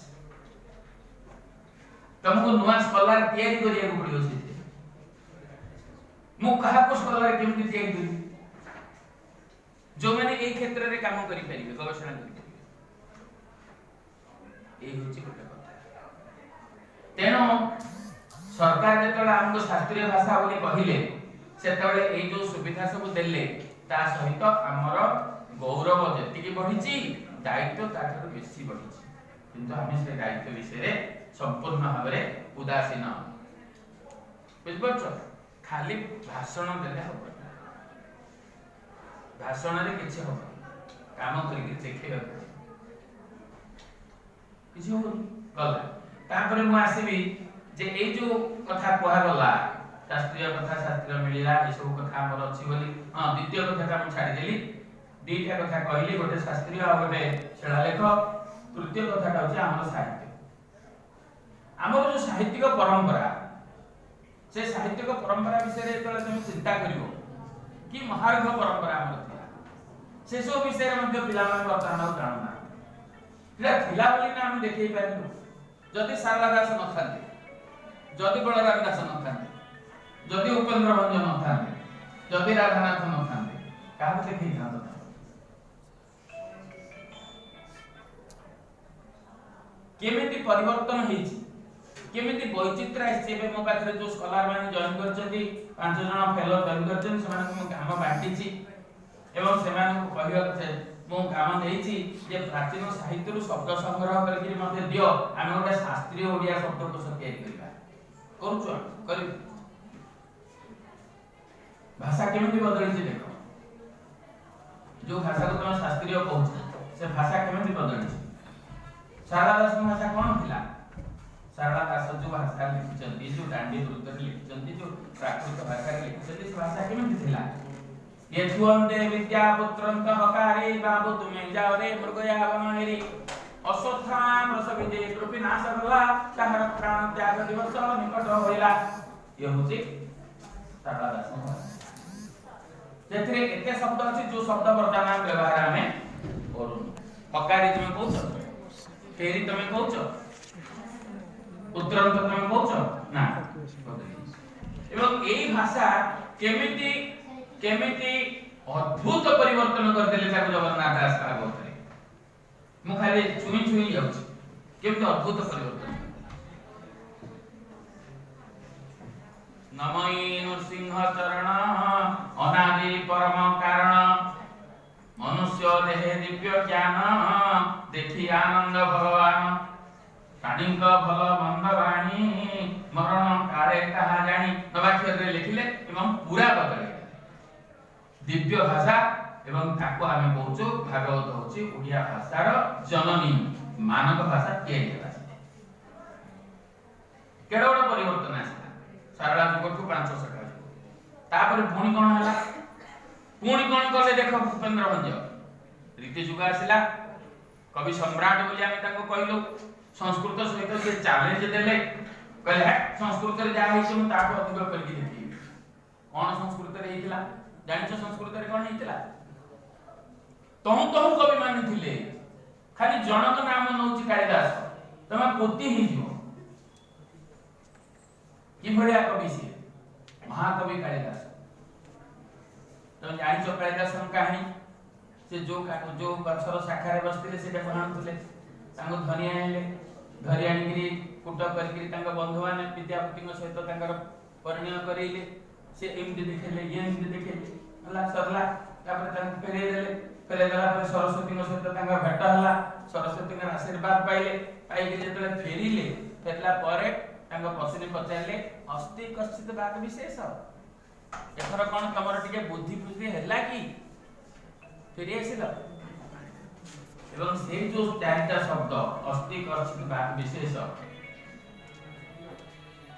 ତମକୁ ନୂଆ ସ୍କଲାର ତିଆରି କରିବାକୁ ପଡିବ। ସେଥିରେ ମୁଁ କାହାକୁ ସ୍କଲାର କେମିତି ତିଆରି କରିବି? ଯୋଉମାନେ ଏଇ କ୍ଷେତ୍ରରେ କାମ କରିପାରିବେ, ଗବେଷଣା କରିପାରିବେ। ଏଇ ହଉଛି ଗୋଟେ କଥା। ତେଣୁ ସରକାର ଯେତେବେଳେ ଆମକୁ ଶାସ୍ତ୍ରୀୟ ଭାଷା ବୋଲି କହିଲେ, ସେତେବେଳେ ଏଇ ଯୋଉ ସୁବିଧା ସବୁ ଦେଲେ, ତା ସହିତ ଆମର ଗୌରବ ଯେତିକି ବଢିଛି, ଦାୟିତ୍ୱ ତାଠାରୁ ବେଶୀ ବଢିଛି। କିନ୍ତୁ ଆମେ ସେ ଦାୟିତ୍ୱ ବିଷୟରେ ସମ୍ପୂର୍ଣ୍ଣ ଭାବରେ ଉଦାସୀନ। ବୁଝିପାରୁଛ? ଖାଲି ଭାଷଣ ଦେଲେ ହବନି, ଭାଷଣରେ କିଛି ହବନି, କାମ କରିକି ଦେଖେଇବାକୁ ପଡିବ। କିଛି ହବନି ଗଲା। ତାପରେ ମୁଁ ଆସିବି ଯେ ଏଇ ଯୋଉ କଥା କୁହାଗଲା, ଶାସ୍ତ୍ରୀୟ କଥା, ଶାସ୍ତ୍ରୀୟ ମିଳିଲା, ଏସବୁ କଥା ଆମର ଅଛି ବୋଲି। ହଁ, ଦ୍ୱିତୀୟ କଥାଟା ମୁଁ ଛାଡ଼ିଦେଲି। ଦିଟା କଥା କହିଲି, ଗୋଟେ ଶାସ୍ତ୍ରୀୟ ଆଉ ଗୋଟେ ଶିଳାଲେଖ। ତୃତୀୟ କଥାଟା ହଉଛି ଆମର ସାହିତ୍ୟ। ଆମର ଯୋଉ ସାହିତ୍ୟିକ ପରମ୍ପରା, ସେ ସାହିତ୍ୟିକ ପରମ୍ପରା ବିଷୟରେ ଯେତେବେଳେ ତମେ ଚିନ୍ତା କରିବ କି ମହାର୍ଘ ପରମ୍ପରା ଆମର ଥିଲା, ସେସବୁ ବିଷୟରେ ମଧ୍ୟ ପିଲାମାନେ ବର୍ତ୍ତମାନ ଆଉ ଜାଣୁନାହାନ୍ତି। ସେଟା ଥିଲା ବୋଲି ନା ଆମେ ଦେଖେଇ ପାରିଲୁ। ଯଦି ସାରଳା ଦାସ ନଥାନ୍ତେ, ଯଦି ବଳରାମ ଦାସ ନଥାନ୍ତେ, ଯଦି ଉପେନ୍ଦ୍ର ଭଞ୍ଜ ନଥାନ୍ତେ, ଯଦି ରାଧାନାଥ ନଥାନ୍ତେ, କାହାକୁ ଦେଖେଇଥାନ୍ତ ତମେ? କେମିତି ପରିବର୍ତ୍ତନ ହେଇଛି, କେମିତି ବୈଚିତ୍ର୍ୟ ଆସିଛି। ଏବେ ମୋ ପାଖରେ ଯୋଉ ସ୍କଲାର ମାନେ ଜଏନ୍ କରିଛନ୍ତି, 5 ଜଣ ଫେଲୋ ଜଏନ୍ କରିଛନ୍ତି, ସେମାନଙ୍କୁ ମୁଁ କାମ ବାଣ୍ଟିଛି ଏବଂ ସେମାନଙ୍କୁ କହିବାକୁ ମୁଁ କାମ ଦେଇଛି ଯେ ପ୍ରାଚୀନ ସାହିତ୍ୟରୁ ଶବ୍ଦ ସଂଗ୍ରହ କରିକିରି ମତେ ଦିଅ, ଆମେ ଗୋଟେ ଶାସ୍ତ୍ରୀୟ ଓଡ଼ିଆ ଶବ୍ଦକୋଷ ତିଆରି କରିବା। କରୁଛୁ, ଆମେ କରିବୁ। ଭାଷା କେମିତି ବଦଳିଛି ଦେଖ। ଯୋଉ ଭାଷାକୁ ତମେ ଶାସ୍ତ୍ରୀୟ କହୁଛ, ସେ ଭାଷା କେମିତି ବଦଳିଛି। ସାରଳା ଦାସଙ୍କ ଭାଷା କଣ ଥିଲା? ସାରଳା ଦାସ ଯୋଉ ଭାଷା ଲେଖିଛନ୍ତି, ଯୋଉ ଦାଣ୍ଡି ବୃତ୍ତରେ ଲେଖିଛନ୍ତି, ଯୋଉ ପ୍ରାକୃତ ଭାଷାରେ ଲେଖିଛନ୍ତି, ସେ ଭାଷା କେମିତି ଥିଲା? ଏ ଛୁଅନ୍ତେ ବିଦ୍ୟା ପୁତ୍ରନ୍ତ ହକାରେ ବାବୁ ତୁମେ ଯାଅ ରେ ମୃଗୟା ବନ ହେରି, ଅଶ୍ୱତ୍ଥାମା ପ୍ରସବି ଯେ କୃପି ନାଶ କଲା, ତାହାର ପ୍ରାଣ ତ୍ୟାଗ ଦିବସ ନିକଟ ହୋଇଲା। ଇଏ ହଉଛି ସାରଳା ଦାସଙ୍କ ଭାଷା। ସେଥିରେ ଏତେ ଶବ୍ଦ ଅଛି ଯୋଉ ଶବ୍ଦ ବର୍ତ୍ତମାନ ବ୍ୟବହାର ଆମେ କରୁନୁ। ହକାରି ତୁମେ କହୁଛ, ଫେରି ତମେ କହୁଛ, ପୁତ୍ରନ୍ତ ତମେ କହୁଛ ନା। ଏବଂ ଏଇ ଭାଷା କେମିତି କେମିତି ଅଦ୍ଭୁତ ପରିବର୍ତ୍ତନ କରିଦେଲେ ତାକୁ ଜଗନ୍ନାଥ ଦାସ ଭାଗବତରେ। ମୁଁ ଖାଲି ଛୁଇଁ ଛୁଇଁ ଯାଉଛି, କେମିତି ଅଦ୍ଭୁତ ପରିବର୍ତ୍ତନ। ନମୟୀ ନୃସିଂହ ଚରଣ ଅନାଦି ପରମ କାରଣ, ମନୁଷ୍ୟ ଦେହେ ଦିବ୍ୟ ଜ୍ଞାନ ଦେଖି ଆନନ୍ଦ ଭଗବାନ, ପ୍ରାଣୀଙ୍କ ଭଲ ମନ୍ଦ ବାଣୀ ମରଣ କାଳେ ତାହା ଜାଣି। ନବାକ୍ଷରରେ ଲେଖିଲେ ଏବଂ ପୁରା ବଦଳେଇଦେଲେ। ଦିବ୍ୟ ଭାଷା ଏବଂ ତାକୁ ଆମେ କହୁଛୁ ଭାଗବତ ହଉଛି ଓଡ଼ିଆ ଭାଷାର ଜନନୀ, ମାନକ ଭାଷା ତିଆରି ହେଲା। କେଡ଼େ ବଡ଼ ପରିବର୍ତ୍ତନ ଆସିଲା ସାରଳା ଯୁଗଠୁ ପାଞ୍ଚ ସଖା ଯୁଗ। ତାପରେ ପୁଣି କଣ ହେଲା? ପୁଣି କଣ କଲେ ଦେଖ ଭୂପେନ୍ଦ୍ର ଭଞ୍ଜ। ରୀତି ଯୁଗ ଆସିଲା, କବି ସମ୍ରାଟ ବୋଲି ଆମେ ତାଙ୍କୁ କହିଲୁ। ସଂସ୍କୃତ ସହିତ ସେ ଚ୍ୟାଲେଞ୍ଜ ଦେଲେ, କହିଲେ ହେ ସଂସ୍କୃତରେ ଯାହା ହେଇଛି ମୁଁ ତାଠୁ ଅଧିକ କରିକି ଦେଖେଇବି। କଣ ସଂସ୍କୃତରେ ହେଇଥିଲା ଜାଣିଛ? ସଂସ୍କୃତରେ କଣ ହେଇଥିଲା? ତହୁଁ ତହୁଁ କବି ମାନେ ଥିଲେ, ଖାଲି ଜଣଙ୍କ ନାମ ନଉଛି କାଳିଦାସ, ତମେ ପୋତି ହେଇଯିବ। କିଭଳିଆ କବି ସିଏ, ମହାକବି କାଳିଦାସ। ତମେ ଜାଣିଛ କାଳିଦାସଙ୍କ କାହାଣୀ? ସେ ଯୋଉ ଯୋଉ ଗଛର ଶାଖାରେ ବସିଥିଲେ ସେଇଟାକୁ ହାଣୁଥିଲେ, ତାଙ୍କୁ ଧରି ଆଣିଲେ, ଧରି ଆଣିକିରି କୂଟ କରିକିରି ତାଙ୍କ ବନ୍ଧୁମାନେ ବିଦ୍ୟାପତିଙ୍କ ସହିତ ତାଙ୍କର ପରିଣୟ କରେଇଲେ। ସେ ଏମିତି ଦେଖେଇଲେ, ଇଏ ଏମିତି ଦେଖେଇଲେ, ହେଲା ସରିଲା। ତାପରେ ତାଙ୍କୁ ଫେରେଇ ଦେଲେ। ଫେରେଇ ଦେଲା ପରେ ସରସ୍ୱତୀଙ୍କ ସହିତ ତାଙ୍କର ଭେଟ ହେଲା, ସରସ୍ୱତୀଙ୍କର ଆଶୀର୍ବାଦ ପାଇଲେ। ପାଇକି ଯେତେବେଳେ ଫେରିଲେ, ଫେରିଲା ପରେ ତାଙ୍କ ପତ୍ନୀ ପଚାରିଲେ, ଅସ୍ତି କଶ୍ଚିତ ବାକ ବିଶେଷ, ଏଥର କଣ ତମର ଟିକେ ବୁଦ୍ଧି ଫୁଦ୍ଧି ହେଲା କି ଫେରି ଆସିଲ? ଏବଂ ସେଇ ଯୋଉ ଚାରିଟା ଶବ୍ଦ ଅସ୍ତି କଶ୍ଚିତ ବାକ ବିଶେଷ,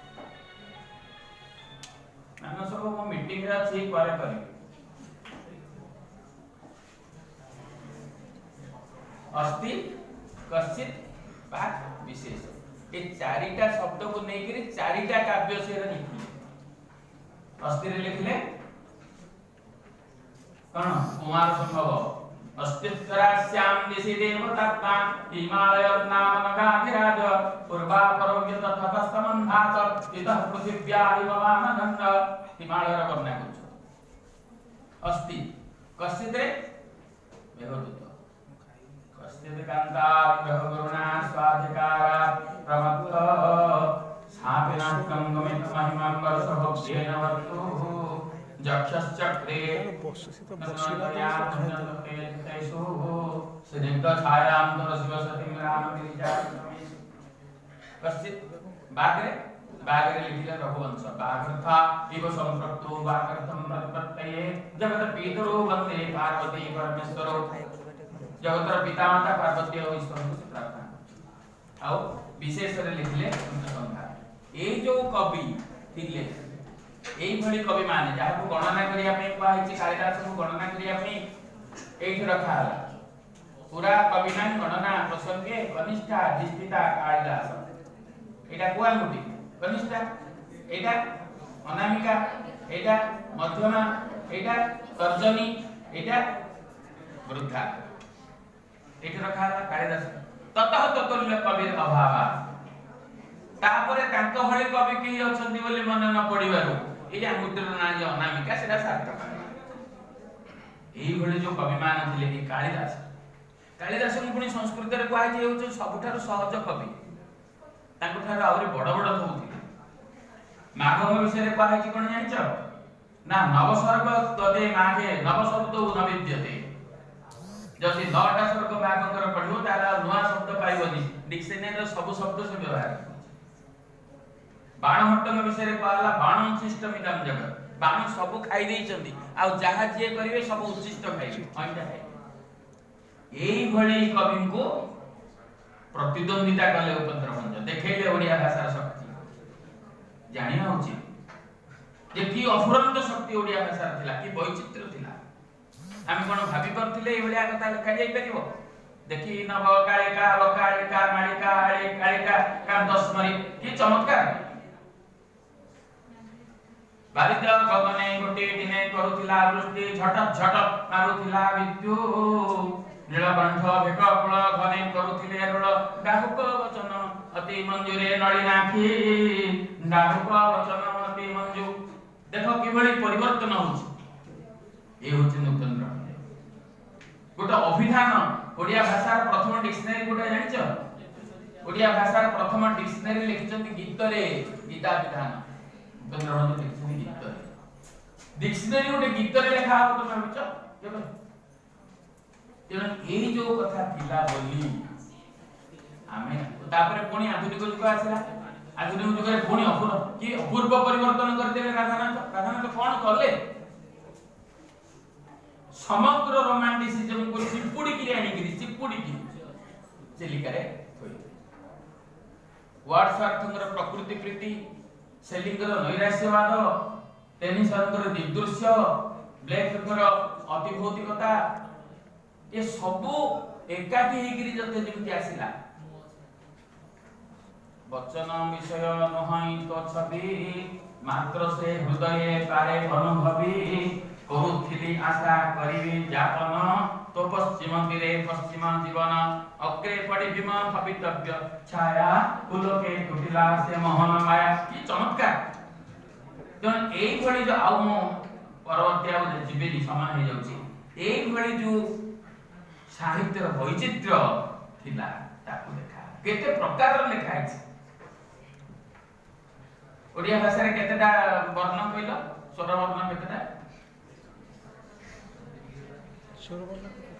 ମାନସ ସବୁ ମୁଁ ମିଟିଂରେ ଅଛି, ପରେ କରିବି। ଅସ୍ତି କଶ୍ଚିତ ବାକ୍ ବିଶେଷ, ଏ ଚାରିଟା ଶବ୍ଦକୁ ନେଇକିରି ଚାରିଟା କାବ୍ୟ ସେ ଲେଖିଲେ। ଅସ୍ତିରେ ଲେଖିଲେ କଣ? କୁମାର ସମ୍ଭବ। अस्तित्वराश्याम दिशि देवतात्मा हिमालय नाम नगाधिराज ପୂର୍ବାପରव्य ତଥା ସମନ୍ଧାତ ଇତଃ ପୃଥିବ୍ୟା ଇବ ମାନଦଣ୍ଡ। ହିମାଳୟର ବର୍ଣ୍ଣନା କରୁଛ ଅସ୍ତି। କଶ୍ଚିତରେ ମେଘଦୂତ, କଶ୍ଚିତ କାନ୍ତା ବିରହ କରୁଣା ସ୍ୱାଧିକାରା ପ୍ରମତ୍ତ ସାପିନାକଂ ଗମିତ ମହିମାଂ ବର୍ଷ ଭୋଗ୍ୟେନ ଭର୍ତ୍ତୁଃ ଯକ୍ଷଶ୍ଚକ୍ରେ ବସି ତ ବସିଲା ତ ଖାଇଦେଲା। ବାଘରେ ବାଘରେ ଲେଖିଲେ ରଘୁବଂଶ। ବାଘର୍ଥା ଇବ ସଂପୃକ୍ତୋ ବାଘର୍ଥಂ ପ୍ରତିପତ୍ତୟେ ଜଗତ ପିତರೋ ବନ୍ଦେ ପାର୍ବତୀ ପରମେଶ୍ୱର। ଜଗତର ପିତାମାତା ପାର୍ବତୀ ଆଉ ଈଶ୍ୱରଙ୍କୁ ସେ ପ୍ରାର୍ଥନା କରୁଛନ୍ତି। ଆଉ ବିଶେଷରେ ଲେଖିଲେ ପଞ୍ଚସଖା। ଏଇ ଯୋଉ କବି ଥିଲେ, ଏଇଭଳି କବି ମାନେ ଯାହାକୁ ଗଣନା କରିବା ପାଇଁ କୁହାହେଇଛି, କାଳିଦାସଙ୍କୁ ଗଣନା କରିବା ପାଇଁ ଏଇଠି ରଖା ହେଲା। ପୁରା କବିନାଂ ଗଣନା ପ୍ରସଙ୍ଗେ କନିଷ୍ଠା ଅଧିଷ୍ଠିତା କାଳିଦାସ। ଏଇଟା କୋଉ ଆଙ୍ଗୁଠି? କନିଷ୍ଠା। ଏଇଟା ଅନାମିକା, ଏଇଟା ମଧ୍ୟମା, ଏଇଟା ତର୍ଜନୀ, ଏଇଟା ବୃଦ୍ଧା। ଏଇଠି ରଖା ହେଲା କାଳିଦାସ। ତତଃ ତତୁଲ୍ୟ କବିର ଅଭାବ, ତାପରେ ତାଙ୍କ ଭଳି କବି କେହି ଅଛନ୍ତି ବୋଲି ମନେ ନ ପଡିବାରୁ ଏଇ ଯେ ଆଙ୍ଗୁଠିର ନାଁ ଯେ ଅନାମିକା, ସେଟା ସାର୍ଥକ। ଏଇଭଳି ଯୋଉ କବିମାନ ଥିଲେ, ଏଇ କାଳିଦାସ, କାଳିଦାସଙ୍କୁ ପୁଣି ସଂସ୍କୃତରେ କୁହାଯାଇଛି ହେଉଛି ସବୁଠାରୁ ସହଜ କବି। ତାଙ୍କ ଠାରୁ ଆହୁରି ବଡ ବଡ ସବୁ ଥିଲେ। ମାଘଙ୍କ ବିଷୟରେ କୁହାଯାଇଛି କଣ ଜାଣିଛ ନା? ନବସର୍ଗ ତଦେ ମାଘେ ନବ ଶବ୍ଦ ନ ବିଦ୍ୟତେ। ଯଦି 9ଟା ସର୍ଗ ମାଘଙ୍କର ପଢିବ, ତାହେଲେ ଆଉ ନୂଆ ଶବ୍ଦ ପାଇବନି, ଡିକ୍ସନାରୀର ସବୁ ଶବ୍ଦ ସେ ବ୍ୟବହାର କରୁଛି। ବାଣଭଟ୍ଟଙ୍କ ବିଷୟରେ କୁହାଗଲା ବାଣ ଉଚ୍ଛିଷ୍ଟମିଦಂ ଜଗତ, ବାଣ ସବୁ ଖାଇ ଦେଇଛନ୍ତି, ଆଉ ଯାହା ଯିଏ କରିବେ ସବୁ ଉଚ୍ଛିଷ୍ଟ ଖାଇବେ, ଅଇଁଠା ଖାଇବେ। ଏଇଭଳି କବିଙ୍କୁ ପ୍ରତିଦ୍ୱନ୍ଦିତା କଲେ ଉପେନ୍ଦ୍ର ଭଞ୍ଜ, ଦେଖେଇଲେ ଓଡ଼ିଆ ଭାଷାର ଶକ୍ତି। ଜାଣିବା ଉଚିତ ଯେ କି ଅଫୁରନ୍ତ ଶକ୍ତି ଓଡ଼ିଆ ଭାଷାର ଥିଲା, କି ବୈଚିତ୍ର୍ୟ ଥିଲା। ଆମେ କଣ ଭାବି ପାରୁଥିଲେ ଏଇଭଳିଆ କଥା ଲେଖା ଯାଇପାରିବ? ଦେଖି ନବ କାଳିକା ବକାଳିକା ମାଳିକା ଆଳି କାଳିକା କାନ୍ତ ସ୍ମରି, କି ଚମତ୍କାର! ବାରିଦ ଗଗନେ ଗୋଟିଏ ଦିନେ କରୁଥିଲା ବୃଷ୍ଟି, ଝଟ ଝଟ ମାରୁଥିଲା ବିଦ୍ୟୁତ। ନୀଳକଣ୍ଠ ଭେକ କୂଳ ଘନେ କରୁଥିଲେ ରୋଳ, ଡାହୁକ ବଚନ ଅତି ମଞ୍ଜୁରେ ନଳିନାଖି, ଡାହୁକ ବଚନ ଅତି ମଞ୍ଜୁ। ଦେଖ କିଭଳି ପରିବର୍ତ୍ତନ ହଉଛି। ଏ ହଉଛି ନୂତନ ଗୋଟେ ଅଭିଧାନ। ଓଡ଼ିଆ ଭାଷାର ପ୍ରଥମ ଡିକ୍ସନାରୀ କୋଉଟା ଜାଣିଛ? ଓଡ଼ିଆ ଭାଷାର ପ୍ରଥମ ଡିକ୍ସନାରୀ ଲେଖିଛନ୍ତି ଗୀତରେ, ଗୀତା ବିଧାନ। ଉପେନ୍ଦ୍ର ଭଞ୍ଜ ଲେଖିଛନ୍ତି ଗୀତରେ। ଡିକ୍ସନାରୀ ଗୋଟେ ଗୀତରେ ଲେଖା ହବ, ତମେ ଭାବିଛ କେବେ? ତେଣୁ ଏଇ ଯୋଉ କଥା ଥିଲା ବୋଲି ଆମେ ତାପରେ ପୁଣି ଆଧୁନିକ ଯୁଗ ଆସିଲା। ଆଧୁନିକ ଯୁଗରେ ପୁଣି ଅପୂର୍ବ କି ଅପୂର୍ବ ପରିବର୍ତ୍ତନ କରିଦେଲେ ରାଧାନାଥ। ରାଧାନାଥ କଣ କଲେ? ସମଗ୍ର ରୋମାଣ୍ଟିସିଜମକୁ ଚିପୁଡ଼ିକିରି ଆଣିକିରି ଚିପୁଡ଼ିକି ଚିଲିକାରେ ଥୋଇଲେ। ୱାର୍ଡସୱାର୍ଥଙ୍କର ପ୍ରକୃତି ପ୍ରୀତି, ସେଲିଙ୍କର ନୈରାଶ୍ୟବାଦ, ଟେନିସନଙ୍କର ଦିଗ୍ଦୃଶ୍ୟ, ବ୍ଲେକଙ୍କର ଅତିଭୌତିକତା, ଏ ସବୁ ଏକାଠି ହେଇକିରି ଯେତେ ଯେମିତି ଆସିଲା। ବଚନ ବିଷୟ ନୁହଁଇ ତୋ ଛବି, ମାତ୍ର ସେ ହୃଦୟେ ପାରେ ଅନୁଭବି। କରୁଥିଲି ଆଶା କରିବି ଯାପନ, ତୋ ପଶ୍ଚିମ ତୀରେ ପଶ୍ଚିମ ଜୀବନ। ଅଗ୍ରେ ପଡ଼ି ଭୀମ ଭବିତବ୍ୟ ଛାୟା, ପୁଲକେ ତୁଟିଲା ସେ ମୋହନ ମାୟା। କି ଚମତ୍କାର! ତେଣୁ ଏଇଭଳି ଯୋଉ, ଆଉ ମୁଁ ପରବର୍ତ୍ତୀ ଆଉ ଯିବିନି, ସମୟ ହେଇଯାଉଛି। ଏଇଭଳି ଯୋଉ ସାହିତ୍ୟର ବୈଚିତ୍ର୍ୟ ଥିଲା, ତାକୁ ଲେଖା କେତେ ପ୍ରକାରର ଲେଖା ହେଇଛି। ଓଡ଼ିଆ ଭାଷାରେ କେତେଟା ବର୍ଣ୍ଣ କହିଲ? ସ୍ୱର ବର୍ଣ୍ଣ କେତେଟା? ସ୍ୱରବର୍ଣ୍ଣ କେତେ?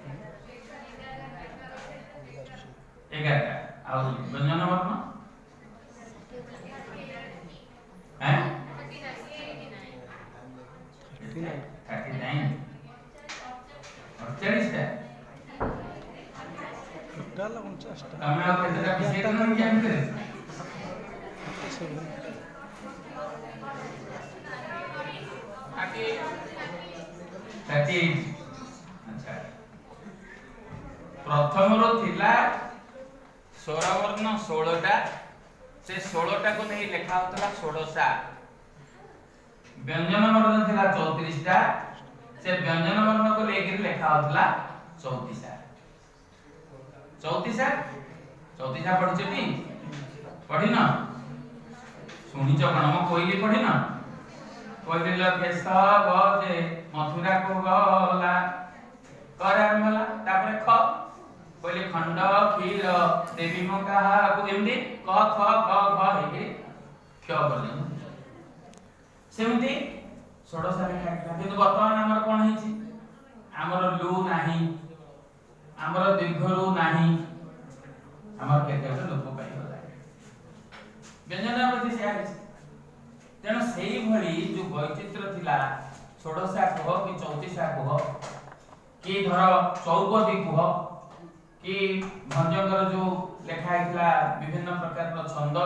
11ଟା। ଆଉ ବ୍ୟଞ୍ଜନ ବର୍ଣ୍ଣ? ହେଁ? 39। 39, 48ଟା। ଟୋଟାଲ 49ଟା। ତମେ ଆଉ କେତେଟା ମିଶେଇ ଦେଲନି କି ଭିତରେ? 7। 38। ଆଚ୍ଛା, ପ୍ରଥମରୁ ଥିଲା ସ୍ୱରବର୍ଣ୍ଣ 16ଟା। ସେ 16ଟାକୁ ନେଇ ଲେଖା ହଉଥିଲା ଷୋଡ଼ଶା। ବ୍ୟଞ୍ଜନ ବର୍ଣ୍ଣ ଥିଲା 34ଟା। ସେ ବ୍ୟଞ୍ଜନ ବର୍ଣ୍ଣକୁ ନେଇକିରି ଲେଖା ହଉଥିଲା ଚଉତିଶା। ଚଉତିଶା, ଚଉତିଶା ପଢିଛ କି? ପଢିନ? ଶୁଣିଛ କଣ? ମୁଁ କହିଲି ପଢିନ? କହିଲ କେଶବ ଯେ ମଥୁରାକୁ ଗଲା, କରେ ଆରମ୍ଭ ହେଲା, ତାପରେ ଖ କହିଲି ଖଣ୍ଡ କ୍ଷୀର ଦେବୀ ମୁଁ କାହାକୁ, ଏମିତି କ ଖ ଗ ଘ ହେଇକି କ୍ଷ ପର୍ଯ୍ୟନ୍ତ। ସେମିତି ଷୋଡ଼ଶା ଲେଖା ହେଇଥିଲା। କିନ୍ତୁ ବର୍ତ୍ତମାନ ଆମର କଣ ହେଇଛି? ଆମର ଲୁ ନାହିଁ, ଆମର ଦୀର୍ଘରୁ ନାହିଁ, ଆମର କେତେ ଗୋଟେ ଲୋପ ପାଇଗଲା। ବ୍ୟଞ୍ଜନ ମଧ୍ୟ ସେୟା ହେଇଛି। ତେଣୁ ସେଇଭଳି ଯୋଉ ବୈଚିତ୍ର୍ୟ ଥିଲା, ଷୋଡ଼ଶା କୁହ କି ଚଉତିଶା କୁହ କି ଧର ଚୌପଦୀ କୁହ କି ଭଞ୍ଜଙ୍କର ଯୋଉ ଲେଖା ହେଇଥିଲା ବିଭିନ୍ନ ପ୍ରକାରର ଛନ୍ଦ,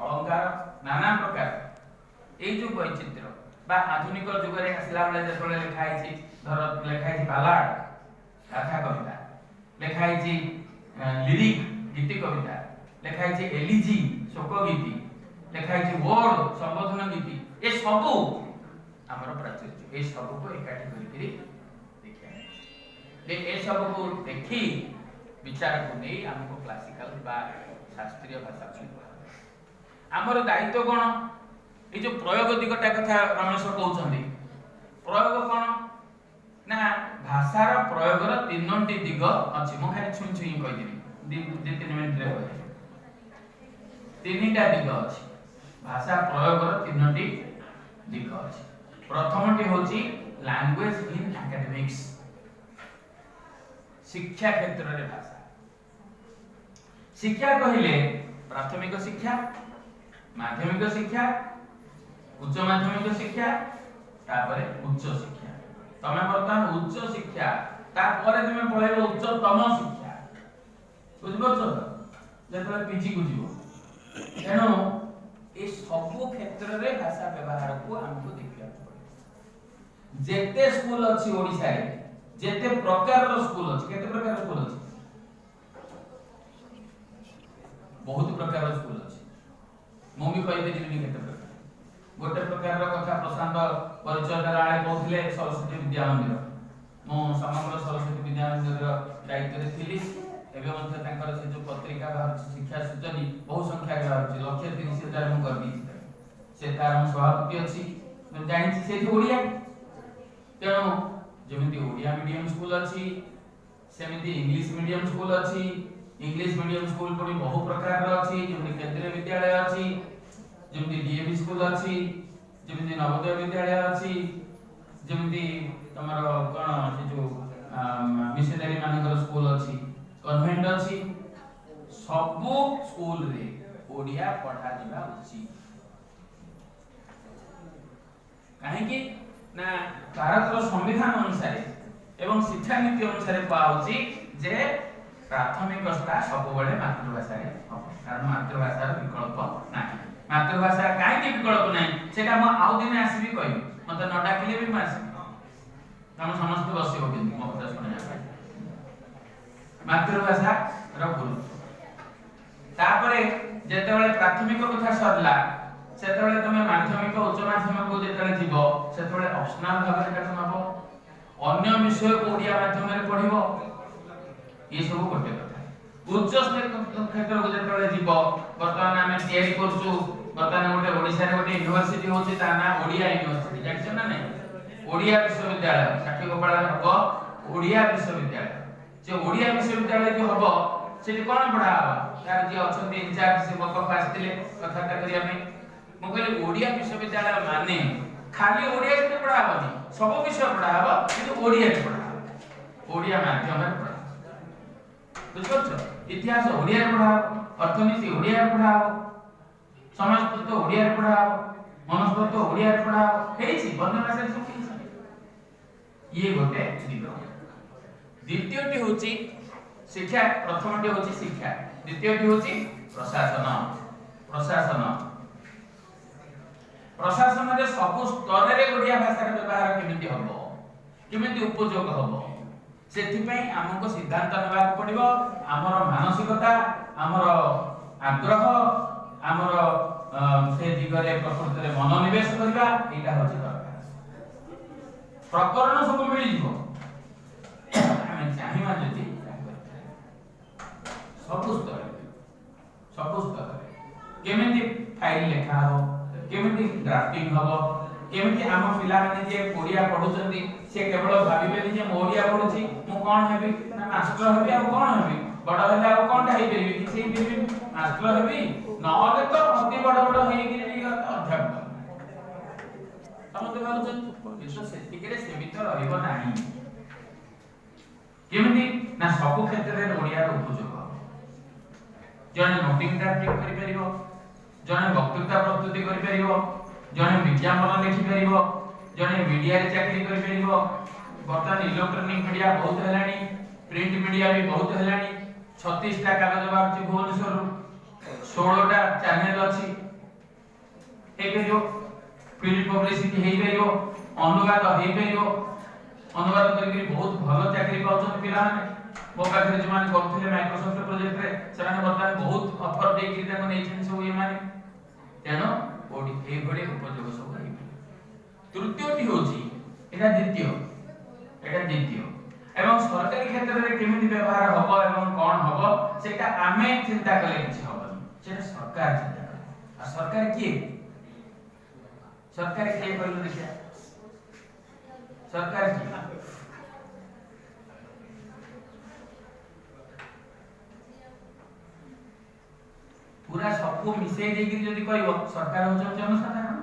ଅଳଙ୍କାର, ନାନା ପ୍ରକାର, ଏଇ ଯୋଉ ବୈଚିତ୍ର୍ୟ ବା ଆଧୁନିକ ଯୁଗରେ ଆସିଲା ବେଳେ ଯେତେବେଳେ ଲେଖା ହେଇଛି, ଧର ଲେଖା ହେଇଛି ବାଲାଡ, ଗାଥା କବିତା, ଲେଖା ହେଇଛି ଲିରିକ, ଗୀତି କବିତା, ଲେଖା ହେଇଛି ଏଲିଜି, ଶୋକ ଗୀତି, ଲେଖା ହେଇଛି ଓଡ, ସମ୍ବୋଧନ ଗୀତି, ଏ ସବୁ ଆମର ପ୍ରାଚୁର୍ଯ୍ୟ। ଏ ସବୁକୁ ଏକାଠି କରିକିରି ଦେଖିବା ଯେ ଏ ସବୁକୁ ଦେଖି ବିଚାରକୁ ନେଇ ଆମକୁ କ୍ଲାସିକାଲ ବା ଶାସ୍ତ୍ରୀୟ ଭାଷା ବୋଲି କୁହାଯାଏ। ଆମର ଦାୟିତ୍ୱ କଣ? ଏଇ ଯୋଉ ପ୍ରୟୋଗ ଦିଗଟା କଥା ରମେଶ କହୁଛନ୍ତି, ପ୍ରୟୋଗ କଣ ନା ଭାଷାର ପ୍ରୟୋଗର ତିନୋଟି ଦିଗ ଅଛି। ମୁଁ ଖାଲି ଛୁଇଁ ଛୁଇଁ କହିଦେବି, 2-3 ମିନିଟରେ କହିଦେବି। ତିନିଟା ଦିଗ ଅଛି, ଭାଷା ପ୍ରୟୋଗର ତିନୋଟି ଦିଗ ଅଛି। ପ୍ରଥମଟି ହଉଛି ଲାଙ୍ଗୁଏଜ ଇନ୍ ଏକାଡେମିକ୍ସ, ଶିକ୍ଷା କ୍ଷେତ୍ରରେ ଭାଷା। ଶିକ୍ଷା କହିଲେ ପ୍ରାଥମିକ ଶିକ୍ଷା, ମାଧ୍ୟମିକ ଶିକ୍ଷା, ଉଚ୍ଚ ମାଧ୍ୟମିକ ଶିକ୍ଷା, ତାପରେ ଉଚ୍ଚ ଶିକ୍ଷା। ତମେ ବର୍ତ୍ତମାନ ଉଚ୍ଚ ଶିକ୍ଷା, ତାପରେ ତମେ ପଳେଇବ ଉଚ୍ଚତମ ଶିକ୍ଷା, ବୁଝିପାରୁଛ ତ? ଯେତେବେଳେ ପିଜି କୁ ଯିବ। ତେଣୁ ଏ ସବୁ କ୍ଷେତ୍ରରେ ଭାଷା ବ୍ୟବହାରକୁ ଆମକୁ ଦେଖିବାକୁ ପଡିବ। ଯେତେ ସ୍କୁଲ ଅଛି ଓଡ଼ିଶାରେ, ଯେତେ ପ୍ରକାରର ସ୍କୁଲ ଅଛି, କେତେ ପ୍ରକାର ସ୍କୁଲ ଅଛି? ବହୁତ ପ୍ରକାରର ସ୍କୁଲ ଅଛି, ମୁଁ ବି କହିପାରିବିନି କେତେ ପ୍ରକାର। ଗୋଟେ ପ୍ରକାରର କଥା ପ୍ରଶାନ୍ତ ପରିଚୟ ଦେଲା ବେଳେ କହୁଥିଲେ ସରସ୍ୱତୀ ବିଦ୍ୟା ମନ୍ଦିର। ମୁଁ ସମଗ୍ର ସରସ୍ୱତୀ ବିଦ୍ୟା ମନ୍ଦିରର ଦାୟିତ୍ୱରେ ଥିଲି। ଏବେ ମଧ୍ୟ ତାଙ୍କର ସେ ଯୋଉ ପତ୍ରିକା ବାହାରୁଛି ଶିକ୍ଷା ସୂଚନୀ, ବହୁ ସଂଖ୍ୟାରେ ବାହାରୁଛି, 1,30,000 ମୁଁ କରିଦେଇଛି ତାକୁ। ସେ ତାର ମୁଁ ସଭାପତି ଅଛି, ମୁଁ ଜାଣିଛି ସେଇଠି ଓଡ଼ିଆ। ତେଣୁ ଯେମିତି ଓଡ଼ିଆ ମିଡିୟମ ସ୍କୁଲ ଅଛି, ସେମିତି ଇଂଲିଶ ମିଡିୟମ ସ୍କୁଲ ଅଛି। ଇଂଲିଶ ମିଡିୟମ ସ୍କୁଲ ପୁଣି ବହୁ ପ୍ରକାରର ଅଛି, ଯେମିତି କେନ୍ଦ୍ରୀୟ ବିଦ୍ୟାଳୟ ଅଛି, ଯେମିତି ଡିଏଭି ସ୍କୁଲ ଅଛି, ଯେମିତି ନବୋଦୟ ବିଦ୍ୟାଳୟ ଅଛି, ଯେମିତି ତମର କଣ ସେ ଯୋଉ ମିଶନାରୀ ମାନଙ୍କର ସ୍କୁଲ ଅଛି, କନଭେଣ୍ଟ ଅଛି। ସବୁ ସ୍କୁଲରେ ଓଡ଼ିଆ ପଢାଯିବା ଉଚିତ। କାହିଁକି ନା ଭାରତର ସମ୍ବିଧାନ ଅନୁସାରେ ଏବଂ ଶିକ୍ଷାନୀତି ଅନୁସାରେ କୁହାହଉଛି ଯେ ପ୍ରାଥମିକ ସ୍ଥା ସବୁବେଳେ ମାତୃଭାଷାରେ ହବ, କାରଣ ମାତୃଭାଷାର ବିକଳ୍ପ ନାହିଁ। ମାତୃଭାଷା କାହିଁକି ବିକଳ୍ପ ନାହିଁ ସେଇଟା ମୁଁ ଆଉ ଦିନେ ଆସିବି କହିବି, ମତେ ନ ଡାକିଲେ ବି ମୁଁ ଆସିବି। ତମେ ସମସ୍ତେ ବସିବ କିନ୍ତୁ ମୋ କଥା ଶୁଣିବା ପାଇଁ। ମାତୃଭାଷାର ଗୁରୁତ୍ୱ। ତାପରେ ଯେତେବେଳେ ପ୍ରାଥମିକ କଥା ସରିଲା, ସେତେବେଳେ ତମେ ମାଧ୍ୟମିକ ଉଚ୍ଚ ମାଧ୍ୟମିକକୁ ଯେତେବେଳେ ଯିବ, ସେତେବେଳେ ଅପସନାଲ ଭାବରେ ତାକୁ ନବ, ଅନ୍ୟ ବିଷୟକୁ ଓଡ଼ିଆ ମାଧ୍ୟମରେ ପଢିବ। ଏ ସବୁ ଗୋଟେ କଥା। ଉଚ୍ଚ କ୍ଷେତ୍ରକୁ ଯେତେବେଳେ ଯିବ, ବର୍ତ୍ତମାନ ଆମେ ତିଆରି କରୁଛୁ, ବର୍ତ୍ତମାନ ଗୋଟେ ଓଡ଼ିଶାରେ ଗୋଟେ ୟୁନିଭର୍ସିଟି ହଉଛି, ତା ନାଁ ଓଡ଼ିଆ ୟୁନିଭର୍ସିଟି, ଜାଣିଛ ନା ନାଇଁ? ଓଡ଼ିଆ ବିଶ୍ୱବିଦ୍ୟାଳୟ ସାକ୍ଷୀଗୋପାଳରେ ହବ ଓଡ଼ିଆ ବିଶ୍ୱବିଦ୍ୟାଳୟ। ସେ ଓଡ଼ିଆ ବିଶ୍ୱବିଦ୍ୟାଳୟ ଯୋଉ ହବ, ସେଠି କଣ ପଢା ହବ? ତାର ଯିଏ ଅଛନ୍ତି ଇନଚାର୍ଜ, ସେ ମୋ ପାଖକୁ ଆସିଥିଲେ କଥାବାର୍ତ୍ତା କରିବା ପାଇଁ। ମୁଁ କହିଲି ଓଡ଼ିଆ ବିଶ୍ୱବିଦ୍ୟାଳୟ ମାନେ ଖାଲି ଓଡ଼ିଆ ସେଠି ପଢା ହବନି, ସବୁ ବିଷୟ ପଢା ହବ, କିନ୍ତୁ ଓଡ଼ିଆରେ ପଢା ହବ, ଓଡ଼ିଆ ମାଧ୍ୟମରେ ପଢା ହବ। ବୁଝିପାରୁଛ? ଇତିହାସ ଓଡ଼ିଆରେ ପଢା ହବ, ଅର୍ଥନୀତି ଓଡ଼ିଆରେ ପଢା ହବ, ସମାଜତତ୍ତ୍ୱ ଓଡ଼ିଆରେ ପଢା ହବ, ମନସ୍ତତ୍ତ୍ୱ ଓଡ଼ିଆରେ ପଢା ହବ। ହେଇଛି ଅନ୍ୟ ଭାଷାରେ ସବୁ ହେଇଛି। ଇଏ ଗୋଟେ ଦିଗ। ଦ୍ୱିତୀୟଟି ହଉଛି ଶିକ୍ଷା। ପ୍ରଥମଟି ହଉଛି ଶିକ୍ଷା, ଦ୍ୱିତୀୟଟି ହଉଛି ପ୍ରଶାସନ। ପ୍ରଶାସନ, ପ୍ରଶାସନରେ ସବୁ ସ୍ତରରେ ଓଡ଼ିଆ ଭାଷାର ବ୍ୟବହାର କେମିତି ହବ, କେମିତି ଉପଯୋଗ ହବ, ସେଥିପାଇଁ ଆମକୁ ସିଦ୍ଧାନ୍ତ ନେବାକୁ ପଡିବ। ଆମର ମାନସିକତା, ଆମର ଆଗ୍ରହ, ଆମର ସେ ଦିଗରେ ପ୍ରକୃତରେ ମନୋନିବେଶ କରିବା, ଏଇଟା ହଉଛି ଦରକାର। ପ୍ରକରଣ ସବୁ ମିଳିଯିବ, ଆମେ ଚାହିଁବା ଯଦି କରିପାରିବା। ସବୁ ସ୍ତରରେ, ସବୁ ସ୍ତରରେ କେମିତି ଫାଇଲ ଲେଖା ହବ, କେମିତି ଡ୍ରାଫ୍ଟିଂ ହବ, କେମିତି ଆମ ପିଲାମାନେ ଯିଏ ଓଡ଼ିଆ ପଢୁଛନ୍ତି ସେ କେବଳ ଭାବିବେନି ଯେ ମୁଁ ଓଡ଼ିଆ ପଢୁଛି ମୁଁ କଣ ହେବି, ନା ମାଷ୍ଟର ହେବି, ଆଉ କଣ ହେବି, ବଡ ହେଲେ ଆଉ କଣଟା ହେଇପାରିବି, କିଛି ହେଇପାରିବିନି, ମାଷ୍ଟର ହେବି, ନହେଲେ ତ ଅତି ବଡ ବଡ ହେଇକିରି ଅଧ୍ୟାପକ ସମସ୍ତେ ଭାବୁଛନ୍ତି। କିନ୍ତୁ ସେତିକିରେ ସୀମିତ ରହିବ ନାହିଁ। କେମିତି ନା ସବୁ କ୍ଷେତ୍ରରେ ଓଡ଼ିଆର ଉପଯୋଗ ହବ। ଜଣେ ନୋଟିଂ ଡ୍ରାଫ୍ଟିଂ କରିପାରିବ, ଜଣେ ବକ୍ତୃତା ପ୍ରସ୍ତୁତି କରିପାରିବ, ଜଣେ ବିଜ୍ଞାପନ ଲେଖିପାରିବ, ଜଣେ ମିଡିଆରେ ଚାକିରି କରିପାରିବ। ବର୍ତ୍ତମାନ ଇଲେକ୍ଟ୍ରୋନିକ ମିଡିଆ ବହୁତ ହେଲାଣି, ପ୍ରିଣ୍ଟ ମିଡିଆ ବି ବହୁତ ହେଲାଣି। 36ଟା କାଗଜ ବାହାରୁଛି ଭୁବନେଶ୍ୱରରୁ, 16ଟା ଚ୍ୟାନେଲ ଅଛି, ହେଇପାରିବ। ପ୍ରିଣ୍ଟ ପବ୍ଲିସିଟି ହେଇପାରିବ, ଅନୁବାଦ ହେଇପାରିବ। ଅନୁବାଦ କରିକି ବହୁତ ଭଲ ଚାକିରି ପାଉଛନ୍ତି ପିଲାମାନେ। ମୋ ପାଖରେ ଯେଉଁମାନେ କରୁଥିଲେ ମାଇକ୍ରୋସଫ୍ଟ ପ୍ରୋଜେକ୍ଟରେ, ସେମାନେ ବର୍ତ୍ତମାନ ବହୁତ ଅଫର ଦେଇକିରି ତାଙ୍କୁ ନେଇଛନ୍ତି ସବୁ ଏମାନେ। ତେଣୁ ଏଇଭଳି ଉପଯୋଗ ସବୁ ହେଇପାରିବ। ତୃତୀୟଟି ହଉଛି, ଏଇଟା ଦ୍ୱିତୀୟ, ଏଇଟା ଦ୍ୱିତୀୟ। ଏବଂ ସରକାରୀ କ୍ଷେତ୍ରରେ କେମିତି ବ୍ୟବହାର ହବ ଏବଂ କଣ ହବ, ସେଇଟା ଆମେ ଚିନ୍ତା କଲେ କିଛି ହବନି, ସେଇଟା ସରକାର ଚିନ୍ତା କଲେ। ଆଉ ସରକାର କିଏ? ସରକାର କିଏ କହିଲୁ ଦେଖିଆ? ସରକାର କିଏ? ପୁରା ସବୁ ମିଶେଇ ଦେଇକିରି ଯଦି କହିବ, ସରକାର ହଉଛନ୍ତି ଜନସାଧାରଣ।